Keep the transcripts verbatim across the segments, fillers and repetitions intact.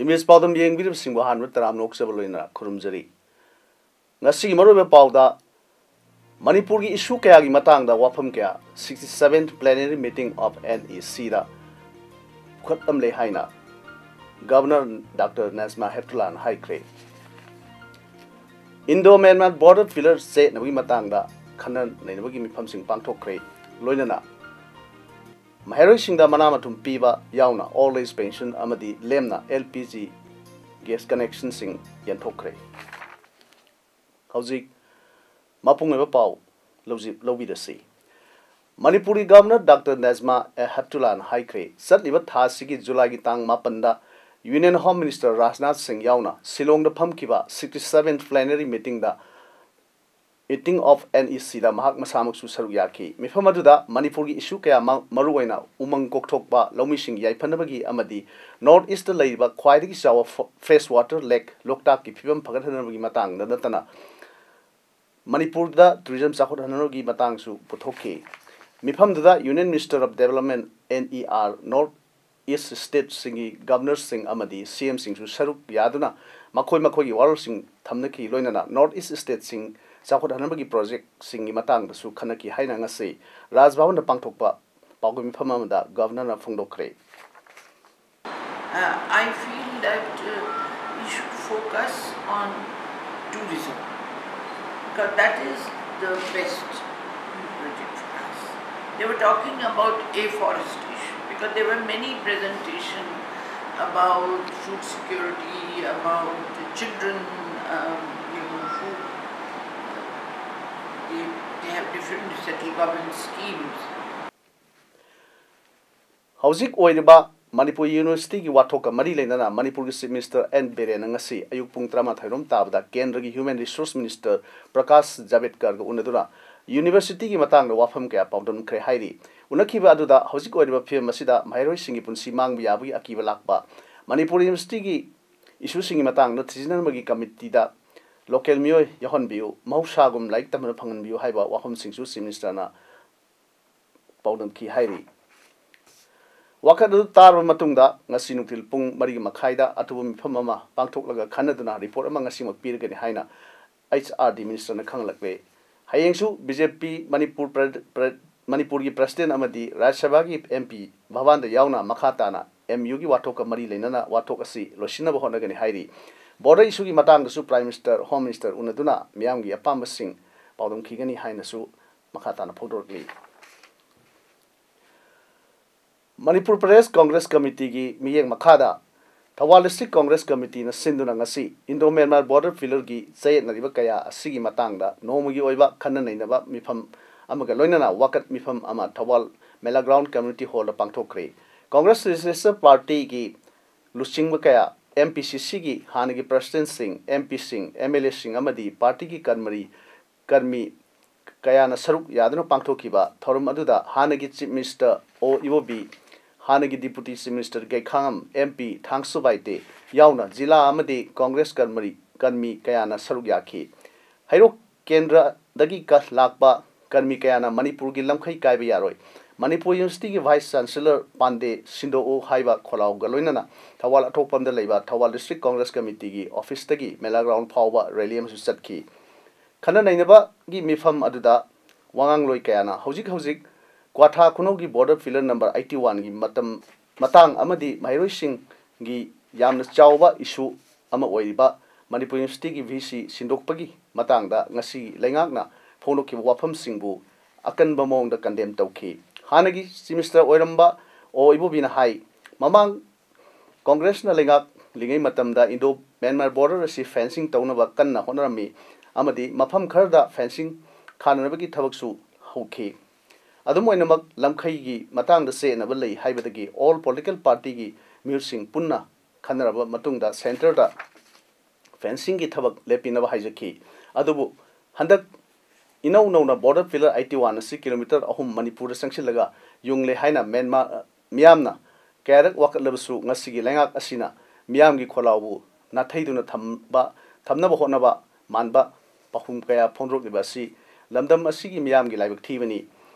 English ꯄꯥꯎꯗꯝ ꯌꯦꯡꯕꯤꯔꯤꯕꯁꯤꯡꯕꯨ ꯑꯍꯥꯟꯕ ꯇꯔꯥꯝꯅ ꯑꯣꯛꯆꯕ ꯂꯣꯏꯅꯅ ꯈꯨꯔꯨꯝꯖꯔꯤ꯫ ꯉꯁꯤꯒꯤ ꯃꯔꯨꯑꯣꯏꯕ ꯄꯥꯎꯗ, ꯃꯅꯤꯄꯨꯔꯒꯤ ꯏꯁꯨ ꯀꯌꯥꯒꯤ ꯃꯇꯥꯡꯗ ꯋꯥꯐꯝ ꯀꯌꯥ sixty seventh Plenary Meeting of NECꯗ ꯄꯨꯈꯠꯂꯝꯂꯦ ꯍꯥꯏꯅ ꯒꯕꯔꯅꯔ ꯗꯥꯛꯇꯔ ꯅꯦꯖꯃꯥ ꯍꯦꯞꯇꯨꯂꯥꯅ ꯍꯥꯏꯈ꯭ꯔꯦ꯫ ꯏꯟꯗꯣ ꯃ꯭ꯌꯥꯟꯃꯥꯔ ꯕꯣꯔꯗꯔ ꯄꯤꯂꯔ ꯆꯦꯠꯅꯕꯒꯤ ꯃꯇꯥꯡꯗ ꯈꯟꯅ ꯅꯩꯅꯕꯒꯤ ꯃꯤꯐꯝꯁꯤꯡ ꯄꯥꯡꯊꯣꯛꯈ꯭ꯔꯦ꯫ ꯂꯣꯏꯅꯅ ꯃꯍꯩꯔꯣꯏꯁꯤꯡꯗ ꯃꯅꯥ ꯃꯊꯨꯝ ꯄꯤꯕ ꯌꯥꯎꯅ old age pension ꯑꯃꯗꯤ ꯂꯦꯝꯅ LPG gas connectionꯁꯤꯡ ꯌꯦꯟꯊꯣꯛꯈ꯭ꯔꯦ꯫ ꯍꯧꯖꯤꯛ ꯃꯄꯨꯡ ꯑꯣꯏꯕ ꯄꯥꯎ ꯂꯧꯖꯤ-, ꯂꯧꯕꯤꯔꯁꯤ꯫ ꯃꯅꯤꯄꯨꯔꯒꯤ ꯒꯕꯔꯅꯔ ꯗꯥꯛꯇꯔ ꯅꯦꯖꯃꯥ ꯑꯦ ꯍꯦꯞꯇꯨꯂꯥꯅ ꯍꯥꯏꯈ꯭ꯔꯦ, ꯆꯠꯂꯤꯕ ꯊꯥ ꯑꯁꯤꯒꯤ ꯖꯨꯂꯥꯏꯒꯤ ꯇꯥꯡ ꯃꯥꯄꯟꯗ Union Home Minister ꯔꯥꯖꯅꯥꯊ ꯁꯤꯡ ꯌꯥꯎꯅ ꯁꯤꯂꯣꯡꯗ ꯐꯝꯈꯤꯕ sixty seventh Plenary Meetingꯗ, Meeting of NECꯗ ꯃꯍꯥꯛ ꯃꯁꯥꯃꯛꯁꯨ ꯁꯔꯨꯛ ꯌꯥꯈꯤ꯫ ꯃꯤꯐꯝ ꯑꯗꯨꯗ ꯃꯅꯤꯄꯨꯔꯒꯤ ꯏꯁꯨ ꯀꯌꯥ, ꯃ-, ꯃꯔꯨꯑꯣꯏꯅ ꯎꯃꯪ ꯀꯣꯛꯊꯣꯛꯄ, ꯂꯧꯃꯤꯁꯤꯡꯒꯤ ꯌꯥꯏꯐꯅꯕꯒꯤ ꯑꯃꯗꯤ North Eastꯇ ꯂꯩꯔꯤꯕ ꯈ꯭ꯋꯥꯏꯗꯒꯤ ꯆꯥꯎꯕ ꯐ-, fresh water lake ꯂꯣꯛꯇꯥꯛꯀꯤ ꯐꯤꯕꯝ ꯐꯒꯠꯍꯟꯅꯕꯒꯤ ꯃꯇꯥꯡꯗ ꯅꯠꯇꯅ ꯃꯅꯤꯄꯨꯔꯗ tourism ꯆꯥꯎꯈꯠꯍꯟꯅꯕꯒꯤ ꯃꯇꯥꯡꯁꯨ ꯄꯨꯊꯣꯛꯈꯤ꯫ ꯃꯤꯐꯝꯗꯨꯗ Union Minister of Development, NER, North East stateꯁꯤꯡꯒꯤ ꯒꯕꯔꯅꯔꯁꯤꯡ ꯑꯃꯗꯤ CMꯁꯤꯡꯁꯨ ꯁꯔꯨꯛ ꯌꯥꯗꯨꯅ ꯃꯈꯣꯏ ꯃꯈꯣꯏꯒꯤ ꯋꯥꯔꯣꯜꯁꯤꯡ ꯊꯝꯅꯈꯤ꯫ ꯂꯣꯏꯅꯅ North East stateꯁꯤꯡ ꯆꯥꯎꯈꯠꯍꯟꯅꯕꯒꯤ projectꯁꯤꯡꯒꯤ ꯃꯇꯥꯡꯗꯁꯨ ꯈꯟꯅꯈꯤ ꯍꯥꯏꯅ ꯉꯁꯤ ꯔꯥꯖ ꯚꯕꯟꯗ ꯄꯥꯡꯊꯣꯛꯄ ꯄꯥꯎꯒꯤ ꯃꯤꯐꯝ ꯑꯃꯗ ꯒꯕꯔꯅꯔꯅ ꯐꯣꯡꯗꯣꯛꯈ꯭ꯔꯦ꯫ Uh, I feel that, uh, we should focus on tourism, because that is the best project for us. They were talking about afforestation, because there were many presentations about food security, about the children, um, you know, who, uh, they, they have different central government schemes. ꯍꯧꯖꯤꯛ ꯑꯣꯏꯔꯤꯕ ꯃꯅꯤꯄꯨꯔ ꯌꯨꯅꯤꯚꯔꯁꯤꯇꯤꯒꯤ ꯋꯥꯊꯣꯛꯀ ꯃꯔꯤ ꯂꯩꯅꯅ ꯃꯅꯤꯄꯨꯔꯒꯤ Chief Minister and ꯕꯤꯔꯦꯟꯅ ꯉꯁꯤ ꯑꯌꯨꯛ ꯄꯨꯡ ꯇꯔꯥꯃꯥꯊꯣꯏ ꯔꯣꯝ ꯇꯥꯕꯗ ꯀꯦꯟꯗ꯭ꯔꯒꯤ Human Resource Minister ꯄ꯭ꯔꯀꯥꯁ ꯖꯥꯚꯦꯗꯀꯔꯒ ꯎꯅꯗꯨꯅ ꯌꯨꯅꯤꯚꯔꯁꯤꯇꯤꯒꯤ ꯃꯇꯥꯡꯗ ꯋꯥꯐꯝ ꯀꯌꯥ ꯄꯥꯎꯗꯝꯈ꯭ꯔꯦ ꯍꯥꯏꯔꯤ꯫ ꯎꯅꯈꯤꯕ ꯑꯗꯨꯗ ꯍꯧꯖꯤꯛ ꯑꯣꯏꯔꯤꯕ ꯐꯤꯕꯝ ꯑꯁꯤꯗ ꯃꯍꯩꯔꯣꯏꯁꯤꯡꯒꯤ ꯄꯨꯟꯁꯤ ꯃꯥꯡꯕ ꯌꯥꯕꯒꯤ ꯑꯀꯤꯕ ꯂꯥꯛꯄ, ꯃꯅꯤꯄꯨꯔ ꯌꯨꯅꯤꯚꯔꯁꯤꯇꯤꯒꯤ ꯏꯁꯨꯁꯤꯡꯒꯤ ꯃꯇꯥꯡꯗ ꯊꯤꯖꯤꯟꯅꯕꯒꯤ ꯀꯃꯤꯇꯤꯗ local ꯃꯤꯑꯣꯏ ꯌꯥꯎꯍꯟꯕꯤꯌꯨ, ꯃꯍꯧꯁꯥꯒꯨꯝ ꯂꯥꯏꯔꯤꯛ ꯇꯝꯕꯗ ꯐꯪꯍꯟꯕꯤꯌꯨ ꯍꯥꯏꯕ ꯋꯥꯐꯝꯁꯤꯡꯁꯨ Chief Minister ꯅ ꯄꯥꯎꯗꯝꯈꯤ ꯍꯥꯏꯔꯤ꯫ ꯋꯥꯀꯠ ꯑꯗꯨ ꯇꯥꯔꯕ ꯃꯇꯨꯡꯗ ꯉꯁꯤ ꯅꯨꯡꯊꯤꯜ ꯄꯨꯡ ꯃꯔꯤ ꯃꯈꯥꯏꯗ ꯑꯊꯨꯕ ꯃꯤꯐꯝ ꯑꯃ ꯄꯥꯡꯊꯣꯛꯂꯒ ꯈꯟꯅꯗꯨꯅ report ꯑꯃ ꯉꯁꯤꯃꯛ ꯄꯤꯔꯒꯅꯤ ꯍꯥꯏꯅ H R D Minister ꯅ ꯈꯪꯍꯜꯂꯛꯂꯦ꯫ ꯍꯌꯦꯡꯁꯨ B J P ꯃꯅꯤꯄꯨꯔ ꯄ꯭ꯔ-, ꯄ꯭ꯔ-, ꯃꯅꯤꯄꯨꯔꯒꯤ President ꯑꯃꯗꯤ ꯔꯥꯖ꯭ꯌ ꯁꯚꯥꯒꯤ M P ꯚꯕꯥꯟꯗ ꯌꯥꯎꯅ ꯃꯈꯥ ꯇꯥꯅ M U ꯒꯤ ꯋꯥꯊꯣꯛꯀ ꯃꯔꯤ ꯂꯩꯅꯅ ꯋꯥꯊꯣꯛ ꯑꯁꯤ ꯂꯣꯏꯁꯤꯟꯅꯕ ꯍꯣꯠꯅꯒꯅꯤ ꯍꯥꯏꯔꯤ꯫ Border issue ꯒꯤ ꯃꯇꯥꯡꯗꯁꯨ Prime Minister, Home Minister ꯎꯅꯗꯨꯅ ꯃꯤꯌꯥꯝꯒꯤ ꯑꯄꯥꯝꯕꯁꯤꯡ ꯄꯥꯎꯗꯝꯈꯤꯒꯅꯤ ꯍꯥꯏꯅꯁꯨ ꯃꯈꯥ ꯇꯥꯅ ꯐꯣꯡꯗꯣꯔꯛꯂꯤ꯫ ꯃꯅꯤꯄꯨꯔ ꯄ꯭ꯔꯗꯦꯁ ꯀꯪꯒ꯭ꯔꯦꯁ ꯀꯃꯤꯇꯤꯒꯤ ꯃꯤꯠꯌꯦꯡ ꯃꯈꯥꯗ ꯊꯧꯕꯥꯜ District Congress Committee ꯅ ꯁꯤꯟꯗꯨꯅ ꯉꯁꯤ Indo Myanmar Border Pillar ꯒꯤ ꯆꯌꯦꯠꯅꯔꯤꯕ ꯀꯌꯥ ꯑꯁꯤꯒꯤ ꯃꯇꯥꯡꯗ ꯅꯣꯡꯃꯒꯤ ꯑꯣꯏꯕ ꯈꯟꯅ ꯅꯩꯅꯕ ꯃꯤꯐꯝ ꯑꯃꯒ ꯂꯣꯏꯅꯅ ꯋꯥꯀꯠ ꯃꯤꯐꯝ ꯑꯃ Thoubal Mela Ground Community Hall ꯗ ꯄꯥꯡꯊꯣꯛꯈ꯭ꯔꯦ꯫ Congress Legislature Party ꯒꯤ ꯂꯨꯆꯤꯡꯕ ꯀꯌꯥ, M P C C ꯒꯤ ꯍꯥꯟꯅꯒꯤ President ꯁꯤꯡ, M P ꯁꯤꯡ, M L A ꯁꯤꯡ ꯑꯃꯗꯤ party ꯒꯤ ꯀꯔꯃꯔꯤ, ꯀꯔꯃꯤ ꯀꯌꯥꯅ ꯁꯔꯨꯛ ꯌꯥꯗꯨꯅ ꯄꯥꯡꯊꯣꯛꯈꯤꯕ ꯊꯧꯔꯝ ꯑꯗꯨꯗ ꯍꯥꯟꯅꯒꯤ Chief Minister ꯑꯣ ꯏꯕꯣꯕꯤ, ꯍꯥꯟꯅꯒꯤ Deputy Chief Minister ꯒꯩꯈꯥꯉꯝ, M P ꯊꯥꯡꯁꯨ Baite ꯌꯥꯎꯅ ꯖꯤꯂꯥ ꯑꯃꯗꯤ ꯀꯪꯒ꯭ꯔꯦꯁ ꯀꯔꯃꯔꯤ, ꯀꯔꯃꯤ ꯀꯌꯥꯅ ꯁꯔꯨꯛ ꯌꯥꯈꯤ꯫ ꯍꯩꯔꯣꯛ ꯀꯦꯟꯗ꯭ꯔꯗꯒꯤ ꯀ-, ꯂꯥꯛꯄ ꯀꯔꯃꯤ ꯀꯌꯥꯅ ꯃꯅꯤꯄꯨꯔꯒꯤ ꯂꯝꯈꯩ ꯀꯥꯏꯕ ꯌꯥꯔꯣꯏ, ꯃꯅꯤꯄꯨꯔ University ꯒꯤ Vice Chancellor ꯄꯥꯟꯗꯦ ꯁꯤꯟꯗꯣꯛꯎ ꯍꯥꯏꯕ ꯈꯣꯜꯂꯥꯎꯒ ꯂꯣꯏꯅꯅ ꯊꯧꯕꯥꯜ ꯑꯊꯣꯛꯄꯝꯗ ꯂꯩꯕ ꯊꯧꯕꯥꯜ District Congress Committee ꯒꯤ office ꯇꯒꯤ Mela Ground ꯐꯥꯎꯕ rally ꯑꯃꯁꯨ ꯆꯠꯈꯤ꯫ ꯈꯟꯅ ꯅꯩꯅꯕꯒꯤ ꯃꯤꯐꯝ ꯑꯗꯨꯗ ꯋꯥꯉꯥꯡꯂꯣꯏ ꯀꯌꯥꯅ ꯍꯧꯖꯤꯛ ꯍꯧꯖꯤꯛ ꯀ꯭ꯋꯥꯊꯥ ꯈꯨꯅꯧꯒꯤ Border Pillar number eighty one ꯒꯤ ꯃꯇꯝ, ꯃꯇꯥꯡ ꯑꯃꯗꯤ ꯃꯍꯩꯔꯣꯏꯁꯤꯡꯒꯤ ꯌꯥꯝꯅ ꯆꯥꯎꯕ issue ꯑꯃ ꯑꯣꯏꯔꯤꯕ ꯃꯅꯤꯄꯨꯔ University ꯒꯤ V C ꯁꯤꯟꯗꯣꯛꯄꯒꯤ ꯃꯇꯥꯡꯗ ꯉꯁꯤ ꯂꯩꯉꯥꯛꯅ ꯐꯣꯡꯗꯣꯛꯈꯤꯕ ꯋꯥꯐꯝꯁꯤꯡꯕꯨ ꯑꯀꯟꯕ ꯃꯑꯣꯡꯗ condemn ꯇꯧꯈꯤ꯫ ꯍꯥꯟꯅꯒꯤ Chief Minister ꯑꯣꯏꯔꯝꯕ ꯑꯣ ꯏꯕꯣꯕꯤꯅ ꯍꯥꯏ, ꯃꯃꯥꯡ ꯀꯪꯒ꯭ꯔꯦꯁꯅ ꯂꯩꯉꯥꯛꯂꯤꯉꯩ ꯃꯇꯝꯗ Indo Myanmar border ꯑꯁꯤ fencing ꯇꯧꯅꯕ ꯀꯟꯅ ꯍꯣꯠꯅꯔꯝꯃꯤ ꯑꯃꯗꯤ ꯃꯐꯝ ꯈꯔꯗ fencing ꯈꯥꯅꯅꯕꯒꯤ ꯊꯕꯛꯁꯨ ꯍꯧꯈꯤ꯫ ꯑꯗꯨꯝ ꯑꯣꯏꯅꯃꯛ, ꯂꯝꯈꯩꯒꯤ ꯃꯇꯥꯡꯗ ꯆꯌꯦꯠꯅꯕ ꯂꯩ ꯍꯥꯏꯕꯗꯒꯤ all political partyꯒꯤ ꯃꯤꯍꯨꯠꯁꯤꯡ ꯄꯨꯟꯅ ꯈꯟꯅꯔꯕ ꯃꯇꯨꯡꯗ centreꯗ fencingꯒꯤ ꯊꯕꯛ ꯂꯦꯞꯄꯤꯅꯕ ꯍꯥꯏꯖꯈꯤ꯫ ꯑꯗꯨꯕꯨ ꯍꯟꯗꯛ ꯏꯅꯧ ꯅꯧꯅ border pillar eighty one ꯑꯁꯤ kilometre ꯑꯍꯨꯝ ꯃꯅꯤꯄꯨꯔꯗ ꯆꯪꯁꯤꯜꯂꯒ ꯌꯨꯡꯂꯦ ꯍꯥꯏꯅ ꯃ꯭ꯌꯥꯟꯃꯥꯔ ꯃꯤꯌꯥꯝꯅ ꯀꯌꯥꯔꯛ ꯋꯥꯀꯠꯂꯕꯁꯨ, ꯉꯁꯤꯒꯤ ꯂꯩꯉꯥꯛ ꯑꯁꯤꯅ ꯃꯤꯌꯥꯝꯒꯤ ꯈꯣꯜꯂꯥꯎꯕꯨ ꯅꯥꯊꯩꯗꯨꯅ ꯊꯝꯕ, ꯊꯝꯅꯕ ꯍꯣꯠꯅꯕ ꯃꯥꯟꯕ ꯄꯥꯎꯈꯨꯝ ꯀꯌꯥ ꯐꯣꯡꯗꯣꯔꯛꯂꯤꯕ ꯑꯁꯤ ꯂꯝꯗꯝ ꯑꯁꯤꯒꯤ ꯃꯤꯌꯥꯝꯒꯤ ꯂꯥꯏꯕꯛ ꯊꯤꯕꯅꯤ꯫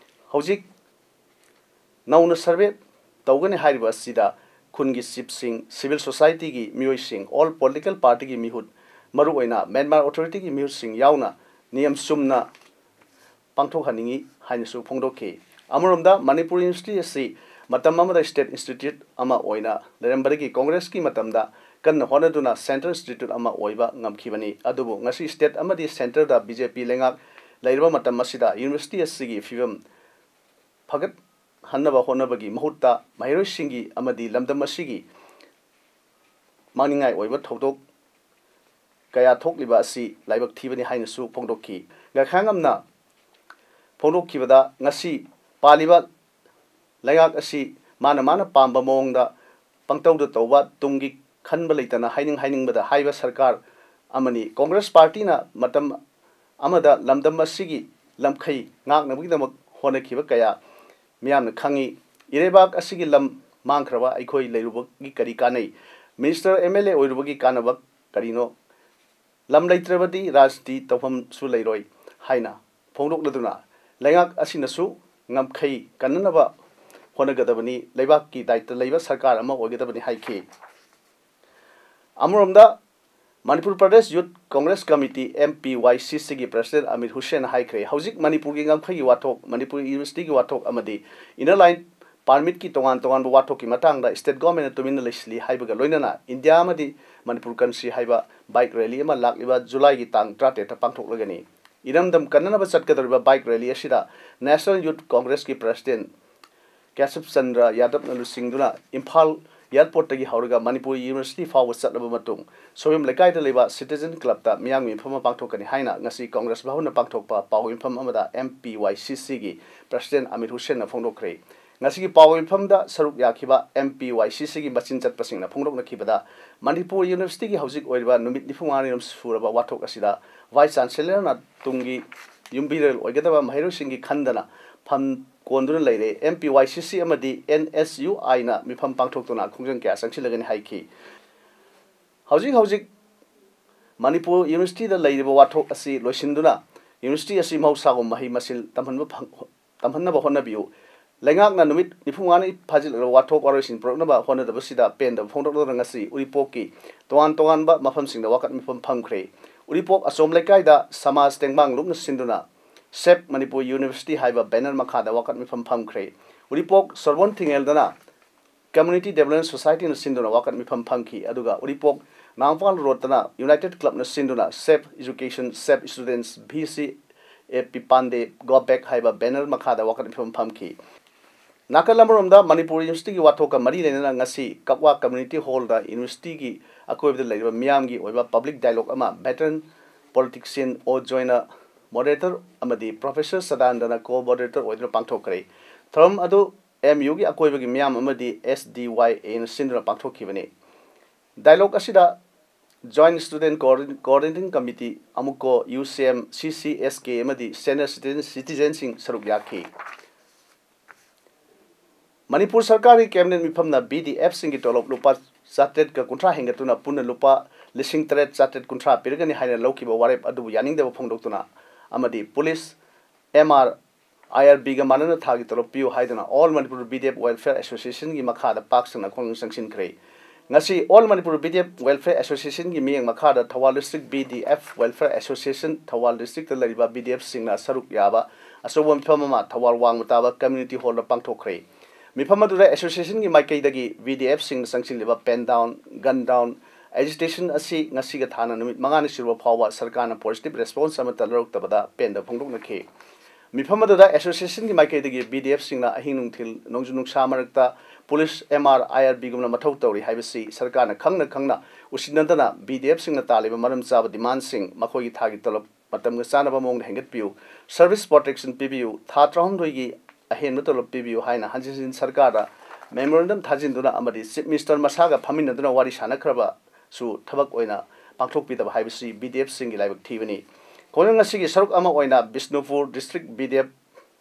ꯍꯧꯖꯤꯛ ꯅꯧꯅ survey ꯇꯧꯒꯅꯤ ꯍꯥꯏꯔꯤꯕ ꯑꯁꯤꯗ ꯈꯨꯟꯒꯤ chiefꯁꯤꯡ, civil societyꯒꯤ ꯃꯤꯑꯣꯏꯁꯤꯡ, all political partyꯒꯤ ꯃꯤꯍꯨꯠ, ꯃꯔꯨꯑꯣꯏꯅ ꯃ꯭ꯌꯥꯟꯃꯥꯔ authorityꯒꯤ ꯃꯤꯍꯨꯠꯁꯤꯡ ꯌꯥꯎꯅ ꯅꯤꯌꯝ ꯆꯨꯝꯅ ꯄꯥꯡꯊꯣꯛꯍꯟꯅꯤꯡꯏ ꯍꯥꯏꯅꯁꯨ ꯐꯣꯡꯗꯣꯛꯈꯤ꯫ ꯑꯃꯔꯣꯝꯗ, ꯃꯅꯤꯄꯨꯔ university ꯑꯁꯤ ꯃꯇꯝ ꯑꯃꯗ state institute ꯑꯃ ꯑꯣꯏꯅ ꯂꯩꯔꯝꯕꯗꯒꯤ Congressꯀꯤ ꯃꯇꯝꯗ ꯀꯟꯅ ꯍꯣꯠꯅꯗꯨꯅ central institute ꯑꯃ ꯑꯣꯏꯕ ꯉꯝꯈꯤꯕꯅꯤ꯫ ꯑꯗꯨꯕꯨ ꯉꯁꯤ state ꯑꯃꯗꯤ centreꯗ BJP ꯂꯩꯉꯥꯛ ꯂꯩꯔꯕ ꯃꯇꯝ ꯑꯁꯤꯗ university ꯑꯁꯤꯒꯤ ꯐꯤꯕꯝ ꯐꯒꯠꯍꯟꯅꯕ ꯍꯣꯠꯅꯕꯒꯤ ꯃꯍꯨꯠꯇ ꯃꯍꯩꯔꯣꯏꯁꯤꯡꯒꯤ ꯑꯃꯗꯤ ꯂꯝꯗꯝ ꯑꯁꯤꯒꯤ ꯃꯥꯡꯅꯤꯡꯉꯥꯏ ꯑꯣꯏꯕ ꯊꯧꯗꯣꯛ ꯀꯌꯥ ꯊꯣꯛꯂꯤꯕ ꯑꯁꯤ ꯂꯥꯏꯕꯛ ꯊꯤꯕꯅꯤ ꯍꯥꯏꯅꯁꯨ ꯐꯣꯡꯗꯣꯛꯈꯤ꯫ ꯒꯥꯏꯈꯥꯉꯝꯅ ꯐꯣꯡꯗꯣꯛꯈꯤꯕꯗ, ꯉꯁꯤ ꯄꯥꯜꯂꯤꯕ ꯂꯩꯉꯥꯛ ꯑꯁꯤ ꯃꯥꯅ ꯃꯥꯅ ꯄꯥꯝꯕ ꯃꯑꯣꯡꯗ ꯄꯪꯇꯧꯗ ꯇꯧꯕ, ꯇꯨꯡꯒꯤ ꯈꯟꯕ ꯂꯩꯇꯅ ꯍꯥꯏꯅꯤꯡ ꯍꯥꯏꯅꯤꯡꯕꯗ ꯍꯥꯏꯕ ꯁꯔꯀꯥꯔ ꯑꯃꯅꯤ꯫ Congress partyꯅ ꯃꯇꯝ ꯑꯃꯗ ꯂꯝꯗꯝ ꯑꯁꯤꯒꯤ ꯂꯝꯈꯩ ꯉꯥꯛꯅꯕꯒꯤꯗꯃꯛ ꯍꯣꯠꯅꯈꯤꯕ ꯀꯌꯥ ꯃꯤꯌꯥꯝꯅ ꯈꯪꯏ꯫ ꯏꯔꯩꯕꯥꯛ ꯑꯁꯤꯒꯤ ꯂꯝ ꯃꯥꯡꯈ꯭ꯔꯕ ꯑꯩꯈꯣꯏ ꯂꯩꯔꯨꯕꯒꯤ ꯀꯔꯤ ꯀꯥꯟꯅꯩ? Minister, MLA ꯑꯣꯏꯔꯨꯕꯒꯤ ꯀꯥꯟꯅꯕ ꯀꯔꯤꯅꯣ? ꯂꯝ ꯂꯩꯇ꯭ꯔꯕꯗꯤ ꯔꯥꯖꯅꯤꯇꯤ ꯇꯧꯐꯝꯁꯨ ꯂꯩꯔꯣꯏ ꯍꯥꯏꯅ ꯐꯣꯡꯗꯣꯛꯂꯗꯨꯅ, ꯂꯩꯉꯥꯛ ꯑꯁꯤꯅꯁꯨ ꯉꯝꯈꯩ ꯀꯟꯅꯅꯕ ꯍꯣꯠꯅꯒꯗꯕꯅꯤ, ꯂꯩꯕꯥꯛꯀꯤ ꯗꯥꯏꯇ ꯂꯩꯕ ꯁꯔꯀꯥꯔ ꯑꯃ ꯑꯣꯏꯒꯗꯕꯅꯤ ꯍꯥꯏꯈꯤ꯫ ꯑꯃꯔꯣꯝꯗ, Manipur Pradesh youth congress committee, MPYCCꯒꯤ president ꯑꯃꯤꯔ ꯍꯨꯁꯦꯟꯅ ꯍꯥꯏꯈ꯭ꯔꯦ, ꯍꯧꯖꯤꯛ ꯃꯅꯤꯄꯨꯔꯒꯤ ꯉꯝꯈꯩꯒꯤ ꯋꯥꯊꯣꯛ, ꯃꯅꯤꯄꯨꯔ universityꯒꯤ ꯋꯥꯊꯣꯛ ꯑꯃꯗꯤ Inner Line Permitꯀꯤ ꯇꯣꯉꯥꯟ ꯇꯣꯉꯥꯟꯕ ꯋꯥꯊꯣꯛꯀꯤ ꯃꯇꯥꯡꯗ state governmentꯅ ꯇꯨꯃꯤꯟꯅ ꯂꯩꯁꯤꯜꯂꯤ ꯍꯥꯏꯕꯒ ꯂꯣꯏꯅꯅ India ꯑꯃꯗꯤ Manipur country ꯍꯥꯏꯕ bike rally ꯑꯃ ꯂꯥꯛꯂꯤꯕ Julyꯒꯤ ꯇꯥꯡ ꯇꯔꯥꯇꯔꯦꯠꯇ ꯄꯥꯡꯊꯣꯛꯂꯒꯅꯤ꯫ ꯏꯔꯝꯗꯝ ꯀꯟꯅꯅꯕ ꯆꯠꯀꯗꯧꯔꯤꯕ bike rally ꯑꯁꯤꯗ National Youth Congressꯀꯤ president ꯀꯦꯁꯕ ꯆꯟꯗ꯭ꯔ ꯌꯥꯗꯕꯅ ꯂꯨꯆꯤꯡꯗꯨꯅ ꯏꯝꯐꯥꯜ ꯑꯦꯌꯔꯄꯣꯔꯠꯇꯒꯤ ꯍꯧꯔꯒ ꯃꯅꯤꯄꯨꯔ ꯌꯨꯅꯤꯚꯔꯁꯤꯇꯤ ꯐꯥꯎꯕ ꯆꯠꯂꯕ ꯃꯇꯨꯡ, ꯁꯣꯌꯝ ꯂꯩꯀꯥꯏꯗ ꯂꯩꯕ ꯁꯤꯇꯤꯖꯟ ꯀ꯭ꯂꯕꯇ ꯃꯤꯌꯥꯝꯒꯤ ꯃꯤꯐꯝ ꯑꯃ ꯄꯥꯡꯊꯣꯛꯀꯅꯤ ꯍꯥꯏꯅ ꯉꯁꯤ ꯀꯪꯒ꯭ꯔꯦꯁ ꯚꯕꯟꯗ ꯄꯥꯡꯊꯣꯛꯄ ꯄꯥꯎ ꯃꯤꯐꯝ ꯑꯃꯗ ꯑꯦꯝ ꯄꯤ ꯋꯥꯏ ꯁꯤ ꯁꯤꯒꯤ ꯄ꯭ꯔꯁꯤꯗꯦꯟ ꯑꯃꯤꯔ ꯍꯨꯁꯦꯟꯅ ꯐꯣꯡꯗꯣꯛꯈ꯭ꯔꯦ꯫ ꯉꯁꯤꯒꯤ ꯄꯥꯎ ꯃꯤꯐꯝꯗ ꯁꯔꯨꯛ ꯌꯥꯈꯤꯕ ꯑꯦꯝ ꯄꯤ ꯋꯥꯏ ꯁꯤ ꯁꯤꯒꯤ ꯃꯆꯤꯟ ꯆꯠꯄꯁꯤꯡꯅ ꯐꯣꯡꯗꯣꯛꯅꯈꯤꯕꯗ, ꯃꯅꯤꯄꯨꯔ ꯌꯨꯅꯤꯚꯔꯁꯤꯇꯤꯒꯤ ꯍꯧꯖꯤꯛ ꯑꯣꯏꯔꯤꯕ ꯅꯨꯃꯤꯠ ꯅꯤꯐꯨ ꯃꯉꯥꯅꯤꯔꯣꯝ ꯁꯨꯔꯕ ꯋꯥꯊꯣꯛ ꯑꯁꯤꯗ ꯚꯥꯏꯁ ꯆꯥꯟꯁꯦꯂꯔꯅ ꯇꯨꯡꯒꯤ ꯌꯨꯝꯕꯤꯔꯦꯜ ꯑꯣꯏꯒꯗꯕ ꯃꯍꯩꯔꯣꯏꯁꯤꯡꯒꯤ ꯈꯟꯗꯅ ꯐꯝ ꯀꯣꯟꯗꯨꯅ ꯂꯩꯔꯦ꯫ ꯑꯦꯝ ꯄꯤ ꯋꯥꯏ ꯁꯤ ꯁꯤ ꯑꯃꯗꯤ ꯑꯦꯟ ꯑꯦꯁ ꯌꯨ ꯑꯥꯏꯅ ꯃꯤꯐꯝ ꯄꯥꯡꯊꯣꯛꯇꯨꯅ ꯈꯣꯡꯖꯪ ꯀꯌꯥ ꯆꯪꯁꯤꯜꯂꯒꯅꯤ ꯍꯥꯏꯈꯤ꯫ ꯍꯧꯖꯤꯛ ꯍꯧꯖꯤꯛ ꯃꯅꯤꯄꯨꯔ ꯌꯨꯅꯤꯚꯔꯁꯤꯇꯤꯗ ꯂꯩꯔꯤꯕ ꯋꯥꯊꯣꯛ ꯑꯁꯤ ꯂꯣꯏꯁꯤꯟꯗꯨꯅ ꯌꯨꯅꯤꯚꯔꯁꯤꯇꯤ ꯑꯁꯤ ꯃꯍꯧꯁꯥꯒꯨꯝ ꯃꯍꯩ ꯃꯁꯤꯡ ꯇꯝꯍꯟꯕ ꯐꯪ-, ꯇꯝꯍꯟꯅꯕ ꯍꯣꯠꯅꯕꯤꯌꯨ꯫ ꯂꯩꯉꯥꯛꯅ ꯅꯨꯃꯤꯠ ꯅꯤꯐꯨ ꯃꯉꯥꯅꯤ ꯐꯥꯖꯤꯜꯂꯛꯂꯕ ꯋꯥꯊꯣꯛ ꯋꯥꯔꯣꯏꯁꯤꯟ ꯄꯨꯔꯛꯅꯕ ꯍꯣꯠꯅꯗꯕꯁꯤꯗ ꯄꯦꯟꯗꯕ ꯐꯣꯡꯗꯣꯛꯂꯗꯨꯅ ꯉꯁꯤ ꯎꯔꯤꯄꯣꯛꯀꯤ ꯇꯣꯉꯥꯟ ꯇꯣꯉꯥꯟꯕ ꯃꯐꯝꯁꯤꯡꯗ ꯋꯥꯀꯠ ꯃꯤꯐꯝ ꯐꯝꯈ꯭ꯔꯦ꯫ ꯎꯔꯤꯄꯣꯛ ꯑꯆꯣꯝ ꯂꯩꯀꯥꯏꯗ ꯁꯃꯥꯖ ꯇꯦꯡꯕꯥꯡ ꯂꯨꯞꯅ ꯁꯤꯟꯗꯨꯅ Save Manipur University ꯍꯥꯏꯕ ꯕꯦꯅꯔ ꯃꯈꯥꯗ ꯋꯥꯀꯠ ꯃꯤꯐꯝ ꯐꯝꯈ꯭ꯔꯦ꯫ ꯎꯔꯤꯄꯣꯛ ꯁꯣꯔꯕꯣꯟ ꯊꯤꯡꯉꯦꯜꯗꯅ Community Development Societyꯅ ꯁꯤꯟꯗꯨꯅ ꯋꯥꯀꯠ ꯃꯤꯐꯝ ꯐꯝꯈꯤ꯫ ꯑꯗꯨꯒ ꯎꯔꯤꯄꯣꯛ ꯅꯥꯡꯄꯥꯜ ꯔꯣꯗꯇꯅ United Clubꯅ ꯁꯤꯟꯗꯨꯅ Save Education, Save Students, V C A P Pande, Go Back ꯍꯥꯏꯕ ꯕꯦꯅꯔ ꯃꯈꯥꯗ ꯋꯥꯀꯠ ꯃꯤꯐꯝ ꯐꯝꯈꯤ꯫ ꯅꯥꯀꯜ ꯑꯃꯔꯣꯝꯗ ꯃꯅꯤꯄꯨꯔ ꯌꯨꯅꯤꯚꯔꯁꯤꯇꯤꯒꯤ ꯋꯥꯊꯣꯛꯀ ꯃꯔꯤ ꯂꯩꯅꯅ ꯉꯁꯤ ꯀꯛꯋꯥ ꯀꯝꯃ꯭ꯌꯨꯅꯤꯇꯤ ꯍꯣꯜꯗ ꯌꯨꯅꯤꯚꯔꯁꯤꯇꯤꯒꯤ ꯑꯀꯣꯏꯕꯗ ꯂꯩꯔꯤꯕ ꯃꯤꯌꯥꯝꯒꯤ ꯑꯣꯏꯕ ꯄꯕ꯭ꯂꯤꯛ ꯗꯥꯏꯂꯣꯒ ꯑꯃ ꯚꯦꯇꯔꯟ ꯄꯣꯂꯤꯇꯤꯛꯁꯤꯌꯟ ꯑꯣ ꯖꯣꯏꯅ ꯃꯣꯗꯔꯦꯇꯔ ꯑꯃꯗꯤ ꯄ꯭ꯔꯣꯐꯦꯁꯔ ꯁꯗꯥꯅꯟꯗꯅ ꯀꯣ ꯃꯣꯗꯔꯦꯇꯔ ꯑꯣꯏꯗꯨꯅ ꯄꯥꯡꯊꯣꯛꯈ꯭ꯔꯦ꯫ ꯊꯧꯔꯝ ꯑꯗꯨ ꯑꯦꯝ ꯌꯨꯒꯤ ꯑꯀꯣꯏꯕꯒꯤ ꯃꯤꯌꯥꯝ ꯑꯃꯗꯤ ꯑꯦꯁ ꯗꯤ ꯋꯥꯏ ꯑꯦꯅ ꯁꯤꯟꯗꯨꯅ ꯄꯥꯡꯊꯣꯛꯈꯤꯕꯅꯤ꯫ ꯗꯥꯏꯂꯣꯒ ꯑꯁꯤꯗ Joint Student Coordin-, Coordinating Committee, ꯑꯃꯨꯛꯀꯣ, U C M, C C ꯑꯦꯁ ꯀꯦ ꯑꯃꯗꯤ Senior Citizen, ꯁꯤꯇꯤꯖꯟꯁꯤꯡ ꯁꯔꯨꯛ ꯌꯥꯈꯤ꯫ ꯃꯅꯤꯄꯨꯔ ꯁꯔꯀꯥꯔꯒꯤ ꯀꯦꯕꯤꯅꯦꯠ ꯃꯤꯐꯝꯅ ꯕꯤ ꯗꯤ ꯑꯦꯐꯁꯤꯡꯒꯤ ꯇꯣꯂꯣꯞ ꯂꯨꯄꯥ ꯆꯥꯇ꯭ꯔꯦꯠꯀ ꯀꯨꯟꯊ꯭ꯔꯥ ꯍꯦꯟꯒꯠꯇꯨꯅ ꯄꯨꯟꯅ ꯂꯨꯄꯥ ꯂꯤꯁꯤꯡ ꯇꯔꯦꯠ ꯆꯥꯇ꯭ꯔꯦꯠ ꯀꯨꯟꯊ꯭ꯔꯥ ꯄꯤꯔꯒꯅꯤ ꯍꯥꯏꯅ ꯂꯧꯈꯤꯕ ꯋꯥꯔꯦꯞ ꯑꯗꯨꯕꯨ ꯌꯥꯅꯤꯡꯗꯕ ꯐꯣꯡꯗꯣꯛꯇꯨꯅ ꯑꯃꯗꯤ ꯄꯨꯂꯤꯁ, ꯑꯦꯝ ꯑꯥꯔ, ꯑꯥꯏ ꯑꯥꯔ ꯕꯤꯒ ꯃꯥꯟꯅꯅ ꯊꯥꯒꯤ ꯇꯣꯂꯣꯞ ꯄꯤꯌꯨ ꯍꯥꯏꯗꯨꯅ All Manipur B D F Welfare Associationꯒꯤ ꯃꯈꯥꯗ ꯄꯥꯛ ꯁꯟꯅ ꯈꯣꯡꯖꯪ ꯆꯪꯁꯤꯟꯈ꯭ꯔꯦ꯫ ꯉꯁꯤ All Manipur B D F Welfare Associationꯒꯤ ꯃꯤꯠꯌꯦꯡ ꯃꯈꯥꯗ Thoubal District B D F Welfare Association, Thoubal district ꯂꯩꯔꯤꯕ ꯕꯤ ꯗꯤ ꯑꯦꯐꯁꯤꯡꯅ ꯁꯔꯨꯛ ꯌꯥꯕ ꯑꯆꯧꯕ ꯃꯤꯐꯝ ꯑꯃ ꯊꯧꯕꯥꯜ ꯋꯥꯡꯃ ꯇꯥꯕ ꯀꯝꯃ꯭ꯌꯨꯅꯤꯇꯤ ꯍꯣꯜꯗ ꯄꯥꯡꯊꯣꯛꯈ꯭ꯔꯦ꯫ ꯃꯤꯐꯝ ꯑꯗꯨꯗ ꯑꯦꯁꯣꯁꯤꯌꯦꯁꯟꯒꯤ ꯃꯥꯏꯀꯩꯗꯒꯤ ꯕꯤ ꯗꯤ ꯑꯦꯐꯁꯤꯡꯅ ꯆꯪꯁꯤꯜꯂꯤꯕ pen down, gun down, agitation ꯑꯁꯤ ꯉꯁꯤꯒ ꯊꯥꯅ ꯅꯨꯃꯤꯠ ꯃꯉꯥꯅꯤ ꯁꯨꯔꯕ ꯐꯥꯎꯕ ꯁꯔꯀꯥꯔꯅ positive response ꯑꯃꯠꯇ ꯂꯧꯔꯛꯇꯕꯗ ꯄꯦꯟꯗꯕ ꯐꯣꯡꯗꯣꯛꯅꯈꯤ꯫ ꯃꯤꯐꯝ ꯑꯗꯨꯗ ꯑꯦꯁꯣꯁꯤꯌꯦꯁꯟꯒꯤ ꯃꯥꯏꯀꯩꯗꯒꯤ ꯕꯤ ꯗꯤ ꯑꯦꯐꯁꯤꯡꯅ ꯑꯍꯤꯡ ꯅꯨꯡꯊꯤꯜ, ꯅꯣꯡꯖꯨ ꯅꯨꯡꯁꯥ ꯃꯔꯛꯇ ꯄꯨꯂꯤꯁ, ꯑꯦꯝ ꯑꯥꯔ, ꯑꯥꯏ ꯑꯥꯔ ꯕꯤꯒꯨꯝꯅ ꯃꯊꯧ ꯇꯧꯔꯤ ꯍꯥꯏꯕꯁꯤ ꯁꯔꯀꯥꯔꯅ ꯈꯪꯅ ꯈꯪꯅ ꯎꯁꯤꯟꯅꯗꯅ ꯕꯤ ꯗꯤ ꯑꯦꯐꯁꯤꯡꯅ ꯇꯥꯜꯂꯤꯕ ꯃꯔꯝ ꯆꯥꯕ ꯗꯤꯃꯥꯟꯁꯤꯡ, ꯃꯈꯣꯏꯒꯤ ꯊꯥꯒꯤ ꯇꯣꯂꯣꯞ ꯃꯇꯝꯒ ꯆꯥꯟꯅꯕ ꯃꯑꯣꯡꯗ ꯍꯦꯟꯒꯠꯄꯤꯌꯨ, ꯁꯔꯚꯤꯁ ꯄ꯭ꯔꯣꯇꯦꯛꯁꯟ ꯄꯤꯕꯤꯌꯨ, ꯊꯥ ꯇꯔꯥꯍꯨꯝꯗꯣꯏꯒꯤ ꯑꯍꯦꯟꯕ ꯇꯣꯂꯣꯞ ꯄꯤꯕꯤꯌꯨ ꯍꯥꯏꯅ ꯍꯟꯖꯤꯟ ꯍꯟꯖꯤꯟ ꯁꯔꯀꯥꯔꯗ ꯃꯦꯃꯣꯔꯦꯟꯗꯝ ꯊꯥꯖꯤꯟꯗꯨꯅ ꯑꯃꯗꯤ ꯆꯤꯐ ꯃꯤꯅꯤꯁꯇꯔ ꯃꯁꯥꯒ ꯐꯝꯃꯤꯟꯅꯗꯨꯅ ꯋꯥꯔꯤ ꯁꯥꯟꯅꯈ꯭ꯔꯕꯁꯨ ꯊꯕꯛ ꯑꯣꯏꯅ ꯄꯥꯡꯊꯣꯛꯄꯤꯗꯕ ꯍꯥꯏꯕꯁꯤ ꯕꯤ ꯗꯤ ꯑꯦꯐꯁꯤꯡꯒꯤ ꯂꯥꯏꯕꯛ ꯊꯤꯕꯅꯤ꯫ ꯈꯣꯡꯖꯪ ꯑꯁꯤꯒꯤ ꯁꯔꯨꯛ ꯑꯃ ꯑꯣꯏꯅ Bishnupur district B D F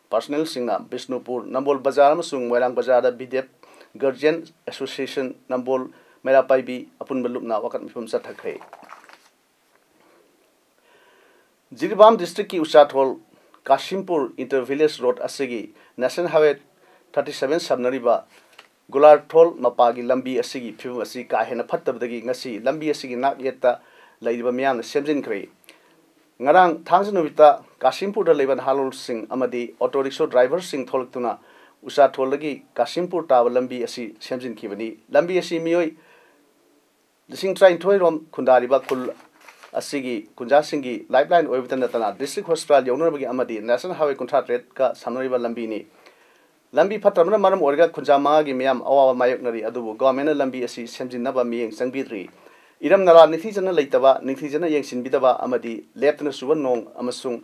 ꯄꯥꯔꯁꯅꯦꯜꯁꯤꯡꯅ ꯕꯤꯁꯅꯨꯄꯨꯔ, ꯅꯝꯕꯣꯜ ꯕꯖꯥꯔ ꯑꯃꯁꯨꯡ ꯃꯣꯏꯔꯥꯡ ꯕꯖꯥꯔꯗ B D F guardian association Nambol Meira ꯄꯥꯏꯕꯤ ꯑꯄꯨꯟꯕ ꯂꯨꯞꯅ ꯋꯥꯀꯠ ꯃꯤꯐꯝ ꯆꯠꯊꯈ꯭ꯔꯦ꯫ ꯖꯤꯔꯤꯕꯥꯝ ꯗꯤꯁꯇ꯭ꯔꯤꯛꯀꯤ ꯎꯆꯥꯊꯣꯜ ꯀꯥꯁꯤꯝꯄꯨꯔ ꯏꯟꯇꯔ ꯚꯤꯂꯦꯖ ꯔꯣꯗ ꯑꯁꯤꯒꯤ ꯅꯦꯁꯅꯦꯜ ꯍꯥꯏꯋꯦ ꯊꯥꯔꯇꯤ ꯁꯚꯦꯟ ꯁꯝꯅꯔꯤꯕ ꯒꯨꯂꯥꯔꯊꯣꯜ ꯃꯄꯥꯒꯤ ꯂꯝꯕꯤ ꯑꯁꯤꯒꯤ ꯐꯤꯕꯝ ꯑꯁꯤ ꯀꯥ ꯍꯦꯟꯅ ꯐꯠꯇꯕꯗꯒꯤ ꯉꯁꯤ ꯂꯝꯕꯤ ꯑꯁꯤꯒꯤ ꯅꯥꯛ ꯌꯦꯠꯇ ꯂꯩꯔꯤꯕ ꯃꯤꯌꯥꯝꯅ ꯁꯦꯝꯖꯤꯟꯈ꯭ꯔꯦ꯫ ꯉꯔꯥꯡ ꯊꯥꯡꯖ ꯅꯨꯃꯤꯠꯇ ꯀꯥꯁꯤꯝꯄꯨꯔꯗ ꯂꯩꯕ ꯅꯍꯥꯔꯣꯜꯁꯤꯡ ꯑꯃꯗꯤ ꯑꯣꯇꯣ ꯔꯤꯛꯁꯣ ꯗ꯭ꯔꯥꯏꯚꯔꯁꯤꯡ ꯊꯣꯛꯂꯛꯇꯨꯅ ꯎꯆꯥꯊꯣꯜꯗꯒꯤ ꯀꯥꯁꯤꯝꯄꯨꯔ ꯇꯥꯕ ꯂꯝꯕꯤ ꯑꯁꯤ ꯁꯦꯝꯖꯤꯟꯈꯤꯕꯅꯤ꯫ ꯂꯝꯕꯤ ꯑꯁꯤ ꯃꯤꯑꯣꯏ ꯂꯤꯁꯤꯡ ꯇꯔꯥꯅꯤꯊꯣꯏ ꯔꯣꯝ ꯈꯨꯟꯗꯥꯔꯤꯕ ꯈꯨꯜ ꯑꯁꯤꯒꯤ ꯈꯨꯟꯖꯥꯁꯤꯡꯒꯤ ꯂꯥꯏꯐ ꯂꯥꯏꯟ ꯑꯣꯏꯕꯇ ꯅꯠꯇꯅ ꯗꯤꯁꯇ꯭ꯔꯤꯛ ꯍꯣꯁꯄꯤꯇꯥꯜ ꯌꯧꯅꯅꯕꯒꯤ ꯑꯃꯗꯤ ꯅꯦꯁꯅꯦꯜ ꯍꯥꯏꯋꯦ ꯀꯨꯟꯊ꯭ꯔꯥ ꯇꯔꯦꯠꯀ ꯁꯝꯅꯔꯤꯕ ꯂꯝꯕꯤꯅꯤ꯫ ꯂꯝꯕꯤ ꯐꯠꯇꯕꯅ ꯃꯔꯝ ꯑꯣꯏꯔꯒ ꯈꯨꯟꯖꯥ ꯃꯉꯥꯒꯤ ꯃꯤꯌꯥꯝ ꯑꯋꯥꯕ ꯃꯥꯌꯣꯛꯅꯔꯤ, ꯑꯗꯨꯕꯨ ꯒꯣꯔꯃꯦꯟꯅ ꯂꯝꯕꯤ ꯑꯁꯤ ꯁꯦꯝꯖꯤꯟꯅꯕ ꯃꯤꯠꯌꯦꯡ ꯆꯪꯕꯤꯗ꯭ꯔꯤ꯫ ꯏꯔꯝ ꯅꯂꯥ ꯅꯤꯡꯊꯤꯖꯅ ꯂꯩꯇꯕ, ꯅꯤꯡꯊꯤꯖꯅ ꯌꯦꯡꯁꯤꯟꯕꯤꯗꯕ ꯑꯃꯗꯤ ꯂꯦꯞꯇꯅ ꯆꯨꯕ ꯅꯣꯡ ꯑꯃꯁꯨꯡ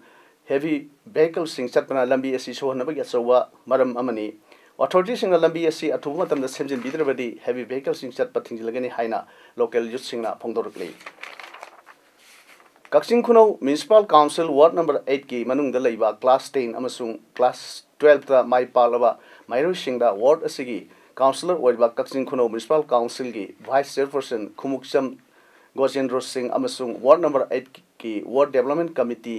ꯍꯦꯚꯤ ꯚꯦꯍꯤꯀꯜꯁꯤꯡ ꯆꯠꯄꯅ ꯂꯝꯕꯤ ꯑꯁꯤ ꯁꯣꯛꯍꯟꯅꯕꯒꯤ ꯑꯆꯧꯕ ꯃꯔꯝ ꯑꯃꯅꯤ꯫ ꯑꯣꯊꯣꯔꯤꯇꯤꯁꯤꯡꯅ ꯂꯝꯕꯤ ꯑꯁꯤ ꯑꯊꯨꯕ ꯃꯇꯝꯗ ꯁꯦꯝꯖꯤꯟꯕꯤꯗ꯭ꯔꯕꯗꯤ ꯍꯦꯚꯤ ꯚꯦꯍꯤꯀꯜꯁꯤꯡ ꯆꯠꯄ ꯊꯤꯡꯖꯤꯜꯂꯒꯅꯤ ꯍꯥꯏꯅ ꯂꯣꯀꯦꯜ ꯌꯨꯠꯁꯤꯡꯅ ꯐꯣꯡꯗꯣꯔꯛꯂꯤ꯫ ꯀꯛꯆꯤꯡ ꯈꯨꯅꯧ ꯃ꯭ꯌꯨꯅꯤꯁꯤꯄꯥꯜ ꯀꯥꯎꯟꯁꯤꯜ ꯋꯥꯔꯗ ꯅꯝꯕꯔ ꯑꯩꯠꯀꯤ ꯃꯅꯨꯡꯗ ꯂꯩꯕ ꯀ꯭ꯂꯥꯁ ꯇꯦꯟ ꯑꯃꯁꯨꯡ ꯀ꯭ꯂꯥꯁ ꯇꯨꯋꯦꯜꯐꯇ ꯃꯥꯏ ꯄꯥꯛꯂꯕ ꯃꯍꯩꯔꯣꯏꯁꯤꯡꯗ ꯋꯥꯔꯗ ꯑꯁꯤꯒꯤ ꯀꯥꯎꯟꯁꯤꯂꯔ ꯑꯣꯏꯔꯤꯕ ꯀꯛꯆꯤꯡ ꯈꯨꯅꯧ ꯃ꯭ꯌꯨꯅꯤꯁꯤꯄꯥꯜ ꯀꯥꯎꯟꯁꯤꯜꯒꯤ ꯚꯥꯏꯁ ꯆꯦꯌꯔꯄꯔꯁꯟ ꯈꯨꯃꯨꯛꯆꯝ ꯒꯣꯖꯦꯟꯗ꯭ꯔꯣ ꯁꯤꯡ ꯑꯃꯁꯨꯡ ꯋꯥꯔꯗ ꯅꯝꯕꯔ ꯑꯩꯠꯀꯤ ꯋꯥꯔꯗ ꯗꯦꯕꯂꯞꯃꯦꯟ ꯀꯃꯤꯇꯤ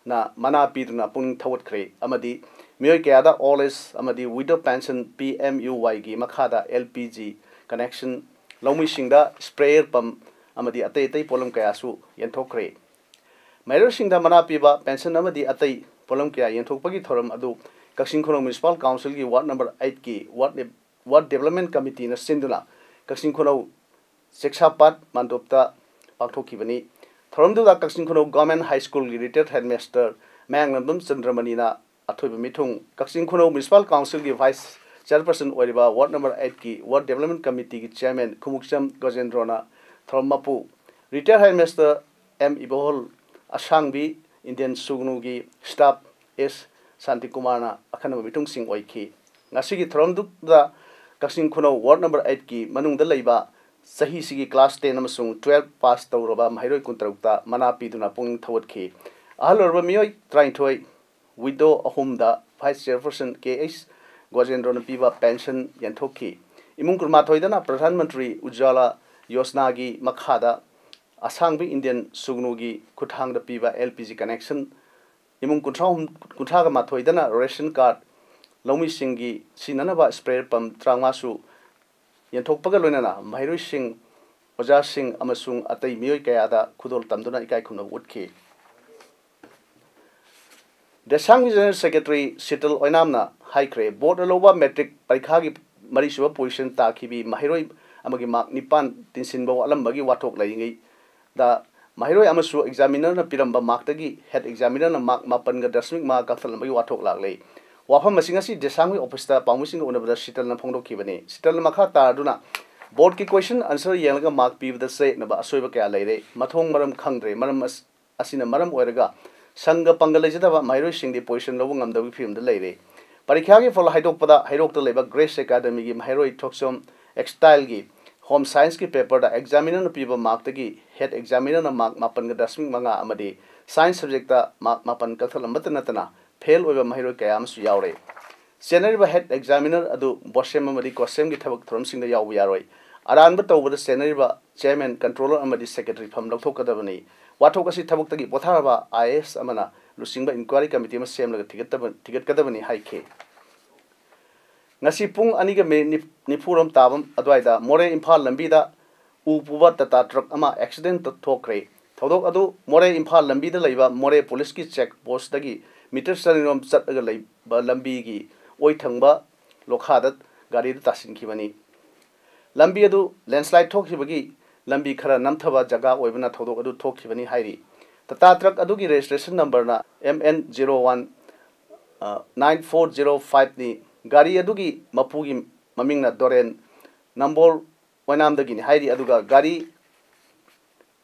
ꯅ ꯃꯅꯥ ꯄꯤꯗꯨꯅ ꯄꯨꯛꯅꯤꯡ ꯊꯧꯒꯠꯈ꯭ꯔꯦ ꯑꯃꯗꯤ ꯃꯤꯑꯣꯏ ꯀꯌꯥꯗ ꯑꯣꯜ ꯑꯦꯖ ꯑꯃꯗꯤ widow pension, P M U ꯋꯥꯏꯒꯤ ꯃꯈꯥꯗ ꯑꯦꯜ ꯄꯤ ꯖꯤ ꯀꯅꯦꯛꯁꯟ, ꯂꯧꯃꯤꯁꯤꯡꯗ ꯁ꯭ꯄ꯭ꯔꯦꯌꯔ ꯄꯝ ꯑꯃꯗꯤ ꯑꯇꯩ ꯑꯇꯩ ꯄꯣꯠꯂꯝ ꯀꯌꯥꯁꯨ ꯌꯦꯟꯊꯣꯛꯈ꯭ꯔꯦ꯫ ꯃꯍꯩꯔꯣꯏꯁꯤꯡꯗ ꯃꯅꯥ ꯄꯤꯕ ꯄꯦꯟꯁꯟ ꯑꯃꯗꯤ ꯑꯇꯩ ꯄꯣꯠꯂꯝ ꯀꯌꯥ ꯌꯦꯟꯊꯣꯛꯄꯒꯤ ꯊꯧꯔꯝ ꯑꯗꯨ ꯀꯛꯆꯤꯡ ꯈꯨꯅꯧ ꯃ꯭ꯌꯨꯅꯤꯁꯤꯄꯥꯜ ꯀꯥꯎꯟꯁꯤꯜꯒꯤ ꯋꯥꯔꯗ ꯅꯝꯕꯔ ꯑꯩꯠꯀꯤ ꯋꯥꯔꯗ ꯋꯥꯔꯗ ꯗꯦꯕꯂꯞꯃꯦꯟ ꯀꯃꯤꯇꯤꯅ ꯁꯤꯟꯗꯨꯅ ꯀꯛꯆꯤꯡ ꯈꯨꯅꯧ ꯆꯦꯛꯁꯥꯄꯥꯠ ꯃꯥꯟꯗꯣꯞꯇ ꯄꯥꯡꯊꯣꯛꯈꯤꯕꯅꯤ꯫ ꯊꯧꯔꯝꯗꯨꯗ ꯀꯛꯆꯤꯡ ꯈꯨꯅꯧ ꯒꯚꯔꯟꯃꯦꯟꯠ ꯍꯥꯏ ꯁ꯭ꯀꯨꯜꯒꯤ ꯔꯤꯇꯥꯌꯔꯗ ꯍꯦꯗꯃꯥꯁꯇꯔ ꯃꯌꯥꯡꯂꯝꯕꯝ ꯆꯟꯗ꯭ꯔꯃꯅꯤꯅ ꯑꯊꯣꯏꯕ ꯃꯤꯊꯨꯡ, ꯀꯛꯆꯤꯡ ꯈꯨꯅꯧ ꯃ꯭ꯌꯨꯅꯤꯁꯤꯄꯥꯜ ꯀꯥꯎꯟꯁꯤꯜꯒꯤ ꯚꯥꯏꯁ ꯆꯤꯌꯔꯄꯔꯁꯟ ꯑꯣꯏꯔꯤꯕ ꯋꯥꯔꯗ ꯅꯝꯕꯔ ꯑꯩꯠꯀꯤ ꯋꯥꯔꯗ ꯗꯦꯕꯂꯞꯃꯦꯟ ꯀꯃꯤꯇꯤꯒꯤ ꯆꯤꯌꯔꯃꯦꯟ ꯈꯨꯃꯨꯛꯆꯝ ꯒꯣꯖꯦꯟꯗ꯭ꯔꯣꯅ ꯊꯧꯔꯝ ꯃꯄꯨ, ꯔꯤꯇꯥꯌꯔ ꯍꯦꯗꯃꯥꯁꯇꯔ ꯑꯦꯝ ꯏꯕꯣꯍꯜ, ꯑꯁꯥꯡꯕꯤ ꯏꯟꯗꯤꯌꯟ ꯁꯨꯒꯅꯨꯒꯤ ꯁ꯭ꯇꯥꯐ ꯑꯦꯁ ꯁꯥꯟꯇꯤꯀꯨꯃꯥꯔꯅ ꯑꯈꯟꯅꯕ ꯃꯤꯊꯨꯡꯁꯤꯡ ꯑꯣꯏꯈꯤ꯫ ꯉꯁꯤꯒꯤ ꯊꯧꯔꯝꯗꯨꯗ ꯀꯛꯆꯤꯡ ꯈꯨꯅꯧ ꯋꯥꯔꯗ ꯅꯝꯕꯔ ꯑꯩꯠꯀꯤ ꯃꯅꯨꯡꯗ ꯂꯩꯕ ꯆꯍꯤꯁꯤꯒꯤ ꯀ꯭ꯂꯥꯁ ꯇꯦꯟ ꯑꯃꯁꯨꯡ ꯇꯨꯌꯦꯜꯐ ꯄꯥꯁ ꯇꯧꯔꯕ ꯃꯍꯩꯔꯣꯏ ꯀꯨꯟꯇꯔꯨꯛꯇ ꯃꯅꯥ ꯄꯤꯗꯨꯅ ꯄꯨꯛꯅꯤꯡ ꯊꯧꯒꯠꯈꯤ꯫ ꯑꯍꯜ ꯑꯣꯏꯔꯕ ꯃꯤꯑꯣꯏ ꯇꯔꯥꯅꯤꯊꯣꯏ, ꯋꯤꯗꯣ ꯑꯍꯨꯝꯗ ꯚꯥꯏꯁ ꯆꯤꯌꯔꯄꯔꯁꯟ ꯀꯦ ꯑꯩꯆ ꯒꯣꯖꯦꯟꯗ꯭ꯔꯣꯅ ꯄꯤꯕ ꯄꯦꯟꯁꯟ ꯌꯦꯟꯊꯣꯛꯈꯤ꯫ ꯏꯃꯨꯡ ꯀꯨꯟꯃꯥꯊꯣꯏꯗꯅ ꯄ꯭ꯔꯙꯥꯟ ꯃꯟꯇ꯭ꯔꯤ ꯎꯖ꯭ꯋꯥꯂꯥ ꯌꯣꯖꯅꯥꯒꯤ ꯃꯈꯥꯗ ꯑꯁꯥꯡꯕꯤ ꯏꯟꯗꯤꯌꯟ ꯁꯨꯒꯅꯨꯒꯤ ꯈꯨꯠꯊꯥꯡꯗ ꯄꯤꯕ ꯑꯦꯜ ꯄꯤ ꯖꯤ ꯀꯅꯦꯛꯁꯟ, ꯏꯃꯨꯡ ꯀꯨꯟꯊ꯭ꯔꯥ, ꯀꯨꯟꯊ꯭ꯔꯥꯒ ꯃꯥꯊꯣꯏꯗꯅ ꯔꯦꯁꯟ ꯀꯥꯔꯗ ꯂꯧꯃꯤꯁꯤꯡꯒꯤ ꯁꯤꯖꯤꯟꯅꯅꯕ ꯁ꯭ꯄ꯭ꯔꯦ ꯄꯝ ꯇꯔꯥꯃꯉꯥꯁꯨ ꯌꯦꯟꯊꯣꯛꯄꯒ ꯂꯣꯏꯅꯅ ꯃꯍꯩꯔꯣꯏꯁꯤꯡ, ꯑꯣꯖꯥꯁꯤꯡ ꯑꯃꯁꯨꯡ ꯑꯇꯩ ꯃꯤꯑꯣꯏ ꯀꯌꯥꯗ ꯈꯨꯗꯣꯜ ꯇꯝꯗꯨꯅ ꯏꯀꯥꯏ ꯈꯨꯝꯅꯕ ꯎꯠꯈꯤ꯫ ꯗꯦꯁꯥꯡꯒꯤ ꯖꯦꯅꯔꯦꯜ ꯁꯦꯀ꯭ꯔꯦꯇꯔꯤ ꯁꯤꯇꯜ ꯑꯣꯏꯅꯥꯝꯅ ꯍꯥꯏꯈ꯭ꯔꯦ, ꯕꯣꯔꯗꯅ ꯂꯧꯕ ꯃꯦꯇ꯭ꯔꯤꯛ ꯄꯔꯤꯈꯥꯒꯤ ꯃꯔꯤꯁꯨꯕ ꯄꯣꯖꯤꯁꯟ ꯇꯥꯈꯤꯕꯤ ꯃꯍꯩꯔꯣꯏ ꯑꯃꯒꯤ ꯃꯥꯔꯛ ꯅꯤꯄꯥꯟ ꯇꯤꯟꯁꯤꯟꯕ ꯋꯥꯠꯂꯝꯕꯒꯤ ꯋꯥꯊꯣꯛ ꯂꯩꯔꯤꯉꯩꯗ, ꯃꯍꯩꯔꯣꯏ ꯑꯃꯁꯨ ꯑꯦꯛꯖꯥꯃꯤꯅꯔꯅ ꯄꯤꯔꯝꯕ ꯃꯥꯔꯛꯇꯒꯤ ꯍꯦꯗ ꯑꯦꯛꯖꯥꯃꯤꯅꯔꯅ ꯃꯥꯔꯛ ꯃꯥꯄꯟꯒ ꯗꯁꯃꯤꯛ ꯃꯉꯥ ꯀꯛꯊꯠꯂꯝꯕꯒꯤ ꯋꯥꯊꯣꯛ ꯂꯥꯛꯂꯦ꯫ ꯋꯥꯐꯝ ꯑꯁꯤ ꯉꯁꯤ ꯗꯦꯁꯥꯡꯒꯤ ꯑꯣꯐꯤꯁꯇ ꯄꯥꯎꯃꯤꯁꯤꯡꯒ ꯎꯅꯕꯗ ꯁꯤꯇꯜꯅ ꯐꯣꯡꯗꯣꯛꯈꯤꯕꯅꯤ꯫ ꯁꯤꯇꯜꯅ ꯃꯈꯥ ꯇꯥꯔꯗꯨꯅ, ꯕꯣꯔꯗꯀꯤ ꯀꯣꯏꯁꯟ ꯑꯟꯁꯔ ꯌꯦꯡꯂꯒ ꯃꯥꯔꯛ ꯄꯤꯕꯗ ꯆꯌꯦꯠꯅꯕ ꯑꯁꯣꯏꯕ ꯀꯌꯥ ꯂꯩꯔꯦ꯫ ꯃꯊꯣꯡ ꯃꯔꯝ ꯈꯪꯗ꯭ꯔꯦ꯫ ꯃꯔꯝ ꯑꯁ-, ꯑꯁꯤꯅ ꯃꯔꯝ ꯑꯣꯏꯔꯒ ꯁꯪꯒ ꯄꯪꯒ ꯂꯩꯖꯗꯕ ꯃꯍꯩꯔꯣꯏꯁꯤꯡꯗꯤ ꯄꯣꯖꯤꯁꯟ ꯂꯧꯕ ꯉꯝꯗꯕꯒꯤ ꯐꯤꯕꯝꯗ ꯂꯩꯔꯦ꯫ ꯄꯔꯤꯈ꯭ꯌꯥꯒꯤ ꯐꯜ ꯍꯥꯏꯗꯣꯛꯄꯗ ꯍꯩꯔꯣꯛꯇ ꯂꯩꯕ ꯒ꯭ꯔꯦꯁ ꯑꯦꯀꯥꯗꯃꯤꯒꯤ ꯃꯍꯩꯔꯣꯏ ꯊꯣꯛꯆꯣꯝ ꯑꯦꯛꯁꯇꯥꯏꯜꯒꯤ ꯍꯣꯝ ꯁꯥꯏꯟꯁꯀꯤ ꯄꯦꯄꯔꯗ ꯑꯦꯛꯖꯥꯃꯤꯅꯔꯅ ꯄꯤꯕ ꯃꯥꯔꯛꯇꯒꯤ ꯍꯦꯗ ꯑꯦꯛꯖꯥꯃꯤꯅꯔꯅ ꯃꯥꯔꯛ ꯃꯥꯄꯟꯒ ꯗꯁꯃꯤꯛ ꯃꯉꯥ ꯑꯃꯗꯤ ꯁꯥꯏꯟꯁ ꯁꯕꯖꯦꯛꯇ ꯃꯥꯔꯛ ꯃꯥꯄꯟ ꯀꯛꯊꯠꯂꯝꯕꯇ ꯅꯠꯇꯅ ꯐꯦꯜ ꯑꯣꯏꯕ ꯃꯍꯩꯔꯣꯏ ꯀꯌꯥ ꯑꯃꯁꯨ ꯌꯥꯎꯔꯦ꯫ ꯆꯦꯟꯅꯔꯤꯕ ꯍꯦꯗ ꯑꯦꯛꯖꯥꯃꯤꯅꯔ ꯑꯗꯨ ꯕꯣꯁꯦꯝ ꯑꯃꯗꯤ ꯀꯣꯁꯦꯝꯒꯤ ꯊꯕꯛ ꯊꯧꯔꯝꯁꯤꯡꯗ ꯌꯥꯎꯕ ꯌꯥꯔꯣꯏ꯫ ꯑꯔꯥꯟꯕ ꯇꯧꯕꯗ ꯆꯦꯟꯅꯔꯤꯕ ꯆꯤꯌꯔꯃꯦꯟ, ꯀꯟꯇ꯭ꯔꯣꯂꯔ ꯑꯃꯗꯤ ꯁꯦꯀ꯭ꯔꯦꯇꯔꯤ ꯐꯝ ꯂꯧꯊꯣꯛꯀꯗꯕꯅꯤ꯫ ꯋꯥꯊꯣꯛ ꯑꯁꯤ ꯊꯕꯛꯇꯒꯤ ꯄꯣꯊꯥꯔꯕ ꯑꯥꯏ ꯑꯦ ꯑꯦꯁ ꯑꯃꯅ ꯂꯨꯆꯤꯡꯕ ꯏꯟꯀ꯭ꯋꯥꯏꯔꯤ ꯀꯃꯤꯇꯤ ꯑꯃ ꯁꯦꯝꯂꯒ ꯊꯤꯒꯠꯇꯕ-, ꯊꯤꯒꯠꯀꯗꯕꯅꯤ ꯍꯥꯏꯈꯤ꯫ ꯉꯁꯤ ꯄꯨꯡ ꯑꯅꯤꯒ ꯃꯤꯅꯤꯠ ꯅꯤꯐꯨꯔꯣꯝ ꯇꯥꯕ ꯑꯗꯨꯋꯥꯏꯗ ꯃꯣꯔꯦ ꯏꯝꯐꯥꯜ ꯂꯝꯕꯤꯗ ꯎ ꯄꯨꯕ ꯇꯥꯇꯥ ꯇ꯭ꯔꯛ ꯑꯃ ꯑꯦꯛꯁꯤꯗꯦꯟ ꯊꯣꯛꯈ꯭ꯔꯦ꯫ ꯊꯧꯗꯣꯛ ꯑꯗꯨ ꯃꯣꯔꯦ ꯏꯝꯐꯥꯜ ꯂꯝꯕꯤꯗ ꯂꯩꯕ ꯃꯣꯔꯦ ꯄꯨꯂꯤꯁꯀꯤ ꯆꯦꯛ ꯄꯣꯁꯇꯒꯤ ꯃꯤꯇꯔ ꯆꯅꯤꯔꯣꯝ ꯆꯠꯂꯒ ꯂꯩꯕ ꯂꯝꯕꯤꯒꯤ ꯑꯣꯏꯊꯪꯕ ꯂꯣꯈꯥꯗ ꯒꯥꯔꯤꯗꯨ ꯇꯥꯁꯤꯟꯈꯤꯕꯅꯤ꯫ ꯂꯝꯕꯤ ꯑꯗꯨ ꯂꯦꯟꯁꯂꯥꯏꯗ ꯊꯣꯛꯈꯤꯕꯒꯤ ꯂꯝꯕꯤ ꯈꯔ ꯅꯝꯊꯕ ꯖꯒꯥ ꯑꯣꯏꯕꯅ ꯊꯧꯗꯣꯛ ꯑꯗꯨ ꯊꯣꯛꯈꯤꯕꯅꯤ ꯍꯥꯏꯔꯤ꯫ ꯇꯥꯇꯥ ꯇ꯭ꯔꯛ ꯑꯗꯨꯒꯤ ꯔꯦꯖꯤꯁꯇ꯭ꯔꯦꯁꯟ ꯅꯝꯕꯔꯅ M N zero one nine four zero ꯐꯥꯏꯚꯅꯤ꯫ ꯒꯥꯔꯤ ꯑꯗꯨꯒꯤ ꯃꯄꯨꯒꯤ ꯃꯃꯤꯡꯅ ꯗꯣꯔꯦꯟ, ꯅꯝꯕꯣꯜ ꯑꯣꯏꯅꯥꯝꯗꯒꯤꯅꯤ ꯍꯥꯏꯔꯤ꯫ ꯑꯗꯨꯒ ꯒꯥꯔꯤ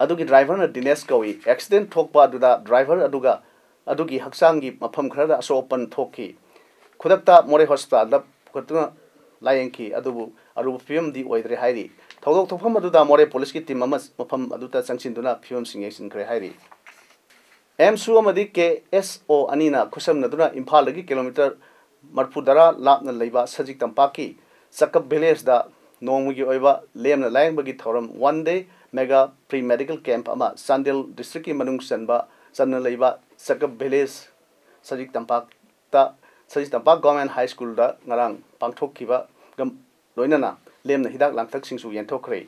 ꯑꯗꯨꯒꯤ ꯗ꯭ꯔꯥꯏꯚꯔꯅ ꯗꯤꯅꯦꯁ ꯀꯧꯏ꯫ ꯑꯦꯛꯁꯤꯗꯦꯟ ꯊꯣꯛꯄ ꯑꯗꯨꯗ ꯗ꯭ꯔꯥꯏꯚꯔ ꯑꯗꯨꯒ ꯑꯗꯨꯒꯤ ꯍꯛꯆꯥꯡꯒꯤ ꯃꯐꯝ ꯈꯔꯗ ꯑꯁꯣꯛ ꯑꯄꯟ ꯊꯣꯛꯈꯤ꯫ ꯈꯨꯗꯛꯇ ꯃꯣꯔꯦ ꯍꯣꯁꯄꯤꯇꯥꯜꯗ ꯄꯨꯈꯠꯇꯨꯅ ꯂꯥꯌꯦꯡꯈꯤ, ꯑꯗꯨꯕꯨ ꯑꯔꯨꯕ ꯐꯤꯕꯝꯗꯤ ꯑꯣꯏꯗ꯭ꯔꯦ ꯍꯥꯏꯔꯤ꯫ ꯊꯧꯗꯣꯛ ꯊꯣꯛꯐꯝ ꯑꯗꯨꯗ ꯃꯣꯔꯦ ꯄꯨꯂꯤꯁꯀꯤ ꯇꯤꯝ ꯑꯃ ꯃꯐꯝ ꯑꯗꯨꯗ ꯆꯪꯁꯤꯟꯗꯨꯅ ꯐꯤꯕꯝꯁꯤꯡ ꯌꯦꯡꯁꯤꯟꯈ꯭ꯔꯦ ꯍꯥꯏꯔꯤ꯫ ꯑꯦꯝꯁꯨ ꯑꯃꯗꯤ ꯀꯦ ꯑꯦꯁ ꯑꯣ ꯑꯅꯤꯅ ꯈꯨꯠꯁꯝꯅꯗꯨꯅ ꯏꯝꯐꯥꯜꯗꯒꯤ ꯀꯤꯂꯣꯃꯤꯇꯔ ꯃꯔꯤꯐꯨꯇꯔꯥ ꯂꯥꯞꯅ ꯂꯩꯕ ꯁꯖꯤꯛ ꯇꯝꯄꯥꯛꯀꯤ ꯆꯀꯞ ꯚꯤꯂꯦꯖꯇ ꯅꯣꯡꯃꯒꯤ ꯑꯣꯏꯕ ꯂꯦꯝꯅ ꯂꯥꯌꯦꯡꯕꯒꯤ ꯊꯧꯔꯝ, one day mega free medical camp ꯑꯃ ꯆꯥꯟꯗꯦꯜ ꯗꯤꯁꯇ꯭ꯔꯤꯛꯀꯤ ꯃꯅꯨꯡ ꯆꯟꯕ ꯆꯟꯅ ꯂꯩꯕ ꯆꯀꯞ ꯚꯤꯂꯦꯖ ꯁꯖꯤꯛ ꯇꯝꯄꯥꯛꯇ, ꯁꯖꯤꯛ ꯇꯝꯄꯥꯛ ꯒꯣꯔꯃꯦꯟ ꯍꯥꯏ ꯁ꯭ꯀꯨꯜꯗ ꯉꯔꯥꯡ ꯄꯥꯡꯊꯣꯛꯈꯤꯕꯒ ꯂꯣꯏꯅꯅ ꯂꯦꯝꯅ ꯍꯤꯗꯥꯛ ꯂꯥꯡꯊꯛꯁꯤꯡꯁꯨ ꯌꯦꯟꯊꯣꯛꯈ꯭ꯔꯦ꯫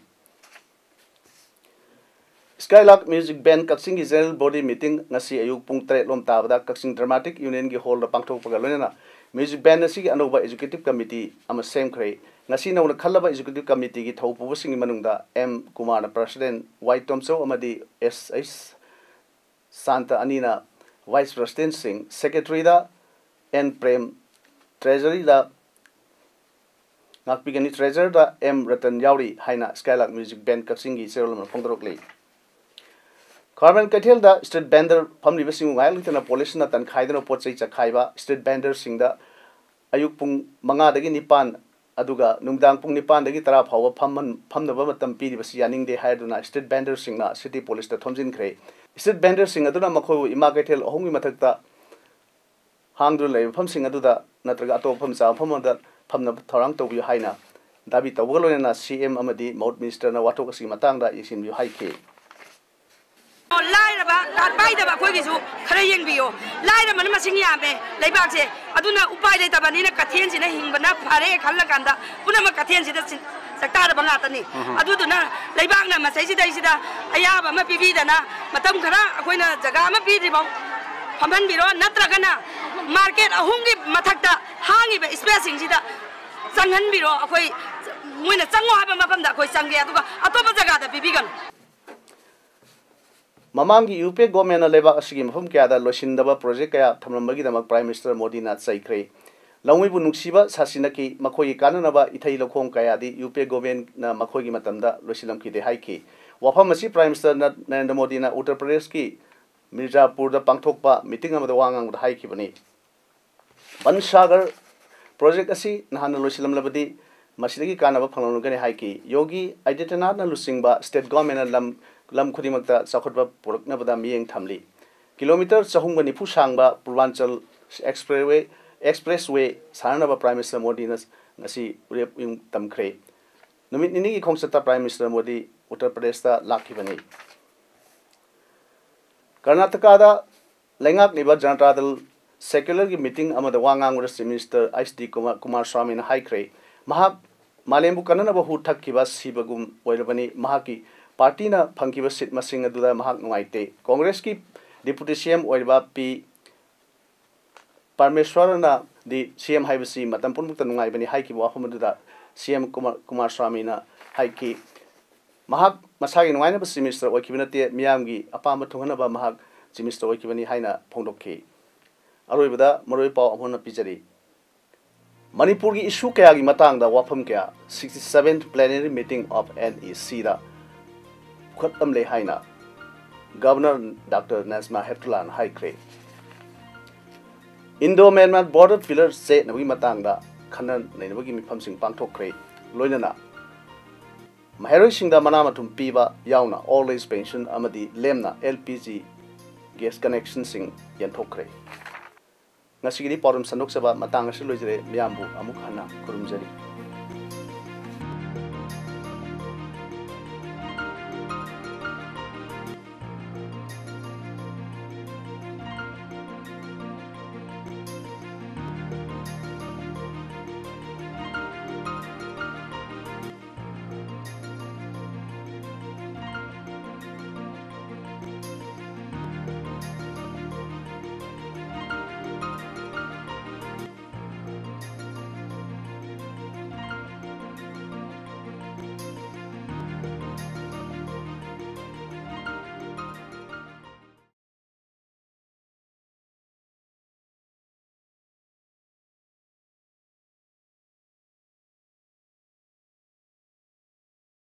ꯁ꯭ꯀꯥꯏꯂꯥꯔꯛ ꯃ꯭ꯌꯨꯖꯤꯛ ꯕꯦꯟ ꯀꯛꯆꯤꯡꯒꯤ ꯖꯦꯅꯔꯦꯜ ꯕꯣꯗꯤ ꯃꯤꯇꯤꯡ ꯉꯁꯤ ꯑꯌꯨꯛ ꯄꯨꯡ ꯇꯔꯦꯠ ꯂꯣꯝ ꯇꯥꯕꯗ ꯀꯛꯆꯤꯡ ꯗ꯭ꯔꯃꯥꯇꯤꯛ ꯌꯨꯅꯤꯌꯟꯒꯤ ꯍꯣꯜꯗ ꯄꯥꯡꯊꯣꯛꯄꯒ ꯂꯣꯏꯅꯅ ꯃ꯭ꯌꯨꯖꯤꯛ ꯕꯦꯟ ꯑꯁꯤꯒꯤ ꯑꯅꯧꯕ ꯑꯦꯛꯖꯤꯀ꯭ꯌꯨꯇꯤꯚ ꯀꯃꯤꯇꯤ ꯑꯃ ꯁꯦꯝꯈ꯭ꯔꯦ꯫ ꯉꯁꯤ ꯅꯧꯅ ꯈꯜꯂꯕ ꯑꯦꯛꯖꯤꯀ꯭ꯌꯨꯇꯤꯚ ꯀꯃꯤꯇꯤꯒꯤ ꯊꯧ ꯄꯨꯕꯁꯤꯡꯒꯤ ꯃꯅꯨꯡꯗ ꯑꯦꯝ ꯀꯨꯃꯥꯔꯅ ꯄ꯭ꯔꯁꯤꯗꯦꯟꯠ, ꯋꯥꯏ ꯇꯣꯝꯆꯧ ꯑꯃꯗꯤ ꯑꯦꯁ ꯑꯩꯆ ꯁꯥꯟꯇ ꯑꯅꯤꯅ ꯚꯥꯏꯁ ꯄ꯭ꯔꯁꯤꯗꯦꯟꯠꯁꯤꯡ, ꯁꯦꯀ꯭ꯔꯦꯇꯔꯤꯗ ꯑꯦꯟ ꯄ꯭ꯔꯦꯝ, ꯇ꯭ꯔꯦꯖꯔꯤꯗ ꯉꯥꯛꯄꯤꯒꯅꯤ, ꯇ꯭ꯔꯦꯖꯔꯗ ꯑꯦꯝ ꯔꯇꯟ ꯌꯥꯎꯔꯤ ꯍꯥꯏꯅ ꯁ꯭ꯀꯥꯏꯂꯥꯔꯛ ꯃ꯭ꯌꯨꯖꯤꯛ ꯕꯦꯟ ꯀꯛꯆꯤꯡꯒꯤ ꯆꯦꯔꯣꯜ ꯑꯃꯅ ꯐꯣꯡꯗꯣꯔꯛꯂꯤ꯫ ꯈ꯭ꯋꯥꯏꯔꯝꯕꯟ ꯀꯩꯊꯦꯜꯗ ꯁ꯭ꯇ꯭ꯔꯤꯠ ꯚꯦꯟꯗꯔ ꯐꯝꯂꯤꯕꯁꯤꯡꯕꯨ ꯉꯥꯏꯍꯥꯛ ꯂꯩꯇꯅ ꯄꯨꯂꯤꯁꯅ ꯇꯟꯈꯥꯏꯗꯨꯅ ꯄꯣꯠ ꯆꯩ ꯆꯈꯥꯏꯕ꯫ ꯁ꯭ꯇ꯭ꯔꯤꯠ ꯚꯦꯟꯗꯔꯁꯤꯡꯗ ꯑꯌꯨꯛ ꯄꯨꯡ ꯃꯉꯥꯗꯒꯤ ꯅꯤꯄꯥꯟ ꯑꯗꯨꯒ ꯅꯨꯃꯤꯗꯥꯡ ꯄꯨꯡ ꯅꯤꯄꯥꯟꯗꯒꯤ ꯇꯔꯥ ꯐꯥꯎꯕ ꯐꯝꯍꯟ-, ꯐꯝꯅꯕ ꯃꯇꯝ ꯄꯤꯔꯤꯕꯁꯤ ꯌꯥꯅꯤꯡꯗꯦ ꯍꯥꯏꯗꯨꯅ ꯁ꯭ꯇ꯭ꯔꯤꯠ ꯚꯦꯟꯗꯔꯁꯤꯡꯅ ꯁꯤꯇꯤ ꯄꯨꯂꯤꯁꯇ ꯊꯣꯝꯖꯤꯟꯈ꯭ꯔꯦ꯫ ꯁ꯭ꯇ꯭ꯔꯤꯠ ꯚꯦꯟꯗꯔꯁꯤꯡ ꯑꯗꯨꯅ ꯃꯈꯣꯏꯕꯨ ꯏꯃꯥ ꯀꯩꯊꯦꯜ ꯑꯍꯨꯝꯒꯤ ꯃꯊꯛꯇ ꯍꯥꯡꯗꯨꯅ ꯂꯩꯕ ꯃꯐꯝꯁꯤꯡ ꯑꯗꯨꯗ ꯅꯠꯇ꯭ꯔꯒ ꯑꯇꯣꯞꯄ ꯃꯐꯝ ꯆꯥꯕ ꯃꯐꯝ ꯑꯃꯗ ꯐꯝꯅꯕ ꯊꯧꯔꯥꯡ ꯇꯧꯕꯤꯌꯨ ꯍꯥꯏꯅ ꯗꯥꯕꯤ ꯇꯧꯕꯒ ꯂꯣꯏꯅꯅ ꯁꯤ ꯑꯦꯝ ꯑꯃꯗꯤ ꯃꯍꯨꯠ ꯃꯤꯅꯤꯁꯇꯔꯅ ꯋꯥꯊꯣꯛ ꯑꯁꯤꯒꯤ ꯃꯇꯥꯡꯗ ꯌꯦꯡꯁꯤꯟꯕꯤꯌꯨ ꯍꯥꯏꯈꯤ꯫ ꯂꯥꯏꯔꯕ, ꯀꯥꯔꯗ ꯄꯥꯏꯗꯕ ꯑꯩꯈꯣꯏꯒꯤꯁꯨ ꯈꯔ ꯌꯦꯡꯕꯤꯌꯣ꯫ ꯂꯥꯏꯔꯕꯅ ꯃꯁꯤꯡ ꯌꯥꯝꯃꯦ ꯂꯩꯕꯥꯛꯁꯦ, ꯑꯗꯨꯅ ꯎꯄꯥꯏ ꯂꯩꯇꯕꯅꯤꯅ ꯀꯩꯊꯦꯜꯁꯤꯅ ꯍꯤꯡꯕꯅ ꯐꯔꯦ ꯈꯜꯂꯀꯥꯟꯗ ꯄꯨꯝꯅꯃꯛ ꯀꯩꯊꯦꯜꯁꯤꯗ ꯆꯤꯟ-, ꯆꯥꯛꯇꯥꯔꯕ ꯉꯥꯛꯇꯅꯤ꯫ ꯎꯝ꯫ ꯑꯗꯨꯗꯨꯅ ꯂꯩꯕꯥꯛꯅ ꯃꯁꯤꯗꯩꯁꯤꯗꯩꯁꯤꯗ ꯑꯌꯥꯕ ꯑꯃ ꯄꯤꯕꯤꯗꯅ ꯃꯇꯝ ꯈꯔ ꯑꯩꯈꯣꯏꯅ ꯖꯒꯥ ꯑꯃ ꯄꯤꯗ꯭ꯔꯤꯐꯥꯎ ꯐꯝꯍꯟꯕꯤꯔꯣ, ꯅꯠꯇ꯭ꯔꯒꯅ ꯃꯥꯔꯀꯦꯠ ꯑꯍꯨꯝꯒꯤ ꯃꯊꯛꯇ ꯍꯥꯡꯉꯤꯕ ꯏꯁꯄꯦꯁꯁꯤꯡꯁꯤꯗ ꯆꯪꯍꯟꯕꯤꯔꯣ꯫ ꯑꯩꯈꯣꯏ ꯃꯣꯏꯅ ꯆꯪꯉꯣ ꯍꯥꯏꯕ ꯃꯐꯝꯗ ꯑꯩꯈꯣꯏ ꯆꯪꯒꯦ, ꯑꯗꯨꯒ ꯑꯇꯣꯞꯄ ꯖꯒꯥꯗ ꯄꯤꯕꯤꯒꯅꯨ꯫ ꯃꯃꯥꯡꯒꯤ ꯌꯨ ꯄꯤ ꯑꯦ ꯒꯣꯔꯃꯦꯟꯅ ꯂꯩꯕꯥꯛ ꯑꯁꯤꯒꯤ ꯃꯐꯝ ꯀꯌꯥꯗ ꯂꯣꯏꯁꯤꯟꯗꯕ ꯄ꯭ꯔꯣꯖꯦꯛ ꯀꯌꯥ ꯊꯝꯂꯝꯕꯒꯤꯗꯃꯛ ꯄ꯭ꯔꯥꯏꯝ ꯃꯤꯅꯤꯁꯇꯔ ꯃꯣꯗꯤꯅ ꯆꯩꯈ꯭ꯔꯦ꯫ ꯂꯧꯃꯤꯕꯨ ꯅꯨꯡꯁꯤꯕ ꯁꯥꯁꯤꯟꯅꯈꯤ꯫ ꯃꯈꯣꯏꯒꯤ ꯀꯥꯟꯅꯅꯕ ꯏꯊꯩ ꯂꯧꯈꯣꯡ ꯀꯌꯥꯗꯤ ꯌꯨ ꯄꯤ ꯑꯦ ꯒꯣꯚꯔꯟꯃꯦꯟꯠꯅ ꯃꯈꯣꯏꯒꯤ ꯃꯇꯝꯗ ꯂꯣꯏꯁꯤꯜꯂꯝꯈꯤꯗꯦ ꯍꯥꯏꯈꯤ꯫ ꯋꯥꯐꯝ ꯑꯁꯤ ꯄ꯭ꯔꯥꯏꯝ ꯃꯤꯅꯤꯁꯇꯔ ꯅ-, ꯅꯔꯦꯟꯗ꯭ꯔ ꯃꯣꯗꯤꯅ ꯎꯠꯇꯔ ꯄ꯭ꯔꯗꯦꯁꯀꯤ ꯃꯤꯔꯖꯥꯄꯨꯔꯗ ꯄꯥꯡꯊꯣꯛꯄ ꯃꯤꯇꯤꯡ ꯑꯃꯗ ꯋꯥ ꯉꯥꯡꯕꯗ ꯍꯥꯏꯈꯤꯕꯅꯤ꯫ ꯕꯟꯁꯥꯒꯔ ꯄ꯭ꯔꯣꯖꯦꯛ ꯑꯁꯤ ꯅꯍꯥꯟꯅ ꯂꯣꯏꯁꯤꯜꯂꯝꯂꯕꯗꯤ ꯃꯁꯤꯗꯒꯤ ꯀꯥꯟꯅꯕ ꯐꯪꯂꯝꯒꯅꯤ ꯍꯥꯏꯈꯤ꯫ ꯌꯣꯒꯤ ꯑꯥꯗꯤꯇ꯭ꯌꯅꯥꯊꯅ ꯂꯨꯆꯤꯡꯕ ꯁ꯭ꯇꯦꯠ ꯒꯣꯚꯔꯟꯃꯦꯟꯠꯅ ꯂꯝ, ꯂꯝ ꯈꯨꯗꯤꯡꯃꯛꯇ ꯆꯥꯎꯈꯠꯄ ꯄꯨꯔꯛꯅꯕꯗ ꯃꯤꯠꯌꯦꯡ ꯊꯝꯂꯤ꯫ ꯀꯤꯂꯣꯃꯤꯇꯔ ꯆꯍꯨꯝꯒ ꯅꯤꯐꯨ ꯁꯥꯡꯕ ꯄꯨꯔꯕꯥꯟꯆꯜ ꯑꯦꯛꯁꯄ꯭ꯔꯦꯁꯋꯦ, ꯑꯦꯛꯁꯄ꯭ꯔꯦꯁꯋꯦ ꯁꯥꯅꯅꯕ ꯄ꯭ꯔꯥꯏꯝ ꯃꯤꯅꯤꯁꯇꯔ ꯃꯣꯗꯤꯅ ꯉꯁꯤ ꯎꯔꯦꯞ ꯇꯝꯈ꯭ꯔꯦ꯫ ꯅꯨꯃꯤꯠ ꯅꯤꯅꯤꯒꯤ ꯈꯣꯡꯆꯠꯇ ꯄ꯭ꯔꯥꯏꯝ ꯃꯤꯅꯤꯁꯇꯔ ꯃꯣꯗꯤ ꯎꯠꯇꯔ ꯄ꯭ꯔꯗꯦꯁꯇ ꯂꯥꯛꯈꯤꯕꯅꯤ꯫ ꯀꯔꯅꯥꯇꯀꯥꯗ ꯂꯩꯉꯥꯛꯂꯤꯕ ꯖꯅꯇꯥ ꯗꯜ ꯁꯦꯀ꯭ꯌꯨꯂꯔꯒꯤ ꯃꯤꯇꯤꯡ ꯑꯃꯗ ꯋꯥ ꯉꯥꯡꯕꯗ chief minister H D Kumar, Kumar ꯁ꯭ꯋꯥꯃꯤꯅ ꯍꯥꯏꯈ꯭ꯔꯦ, ꯃꯍꯥꯛ ꯃꯥꯂꯦꯝꯕꯨ ꯀꯟꯅꯅꯕ ꯍꯨ ꯊꯛꯈꯤꯕ ꯁꯤꯕꯒꯨꯝ ꯑꯣꯏꯔꯕꯅꯤ꯫ ꯃꯍꯥꯛꯀꯤ ꯄꯥꯔꯇꯤꯅ ꯐꯪꯈꯤꯕ ꯁꯤꯠ ꯃꯁꯤꯡ ꯑꯗꯨꯗ ꯃꯍꯥꯛ ꯅꯨꯡꯉꯥꯏꯇꯦ꯫ ꯀꯣꯡꯒ꯭ꯔꯦꯁꯀꯤ ꯗꯤꯄꯨꯇꯤ ꯁꯤ ꯑꯦꯝ ꯑꯣꯏꯔꯤꯕ ꯄꯤ ꯄꯔꯃꯦꯁ꯭ꯋꯔꯅꯗꯤ ꯁꯤ ꯑꯦꯝ ꯍꯥꯏꯕꯁꯤ ꯃꯇꯝ ꯄꯨꯝꯅꯃꯛꯇ ꯅꯨꯡꯉꯥꯏꯕꯅꯤ ꯍꯥꯏꯈꯤꯕ ꯋꯥꯐꯝ ꯑꯗꯨꯗ ꯁꯤ ꯑꯦꯝ ꯀꯨꯃꯥꯔ, ꯀꯨꯃꯥꯔ ꯁ꯭ꯋꯥꯃꯤꯅ ꯍꯥꯏꯈꯤ, ꯃꯍꯥꯛ ꯃꯁꯥꯒꯤ ꯅꯨꯡꯉꯥꯏꯅꯕ ꯆꯤꯐ ꯃꯤꯅꯤꯁꯇꯔ ꯑꯣꯏꯈꯤꯕ ꯅꯠꯇꯦ, ꯃꯤꯌꯥꯝꯒꯤ ꯑꯄꯥꯝꯕ ꯊꯨꯡꯍꯟꯅꯕ ꯃꯍꯥꯛ ꯆꯤꯐ ꯃꯤꯅꯤꯁꯇꯔ ꯑꯣꯏꯈꯤꯕꯅꯤ ꯍꯥꯏꯅ ꯐꯣꯡꯗꯣꯛꯈꯤ꯫ ꯑꯔꯣꯏꯕꯗ ꯃꯔꯨꯑꯣꯏꯕ ꯄꯥꯎ ꯑꯃ ꯍꯟꯅ ꯄꯤꯖꯔꯤ꯫ ꯃꯅꯤꯄꯨꯔꯒꯤ ꯏꯁꯨ ꯀꯌꯥꯒꯤ ꯃꯇꯥꯡꯗ ꯋꯥꯐꯝ ꯀꯌꯥ, sixty seventh Plenary Meeting of N E Cꯗ ꯄꯨꯈꯠꯂꯝꯂꯦ ꯍꯥꯏꯅ ꯒꯕꯔꯅꯔ ꯗꯥꯛꯇꯔ ꯅꯖꯃꯥ ꯍꯦꯞꯇꯨꯂꯥꯅ ꯍꯥꯏꯈ꯭ꯔꯦ꯫ ꯏꯟꯗꯣ ꯃ꯭ꯌꯥꯟꯃꯥꯔ ꯕꯣꯔꯗꯔ ꯄꯤꯂꯔ ꯆꯦꯠꯅꯕꯒꯤ ꯃꯇꯥꯡꯗ ꯈꯟꯅ ꯅꯩꯅꯕꯒꯤ ꯃꯤꯐꯝꯁꯤꯡ ꯄꯥꯡꯊꯣꯛꯈ꯭ꯔꯦ꯫ ꯂꯣꯏꯅꯅ ꯃꯍꯩꯔꯣꯏꯁꯤꯡꯗ ꯃꯅꯥ ꯃꯊꯨꯝ ꯄꯤꯕ ꯌꯥꯎꯅ ꯑꯣꯜ ꯑꯦꯖ ꯄꯦꯟꯁꯟ ꯑꯃꯗꯤ ꯂꯦꯝꯅ ꯑꯦꯜ ꯄꯤ ꯖꯤ ꯒ꯭ꯌꯥꯁ ꯀꯅꯦꯛꯁꯟꯁꯤꯡ ꯌꯦꯟꯊꯣꯛꯈ꯭ꯔꯦ꯫ ꯉꯁꯤꯒꯤꯗꯤ ꯄꯥꯎꯗꯝ ꯁꯟꯗꯣꯛꯆꯕ ꯃꯇꯥꯡ ꯑꯁꯤꯗ ꯂꯣꯏꯖꯔꯦ꯫ ꯃꯤꯌꯥꯝꯕꯨ ꯑꯃꯨꯛ ꯍꯟꯅ ꯈꯨꯔꯨꯝꯖꯔꯤ꯫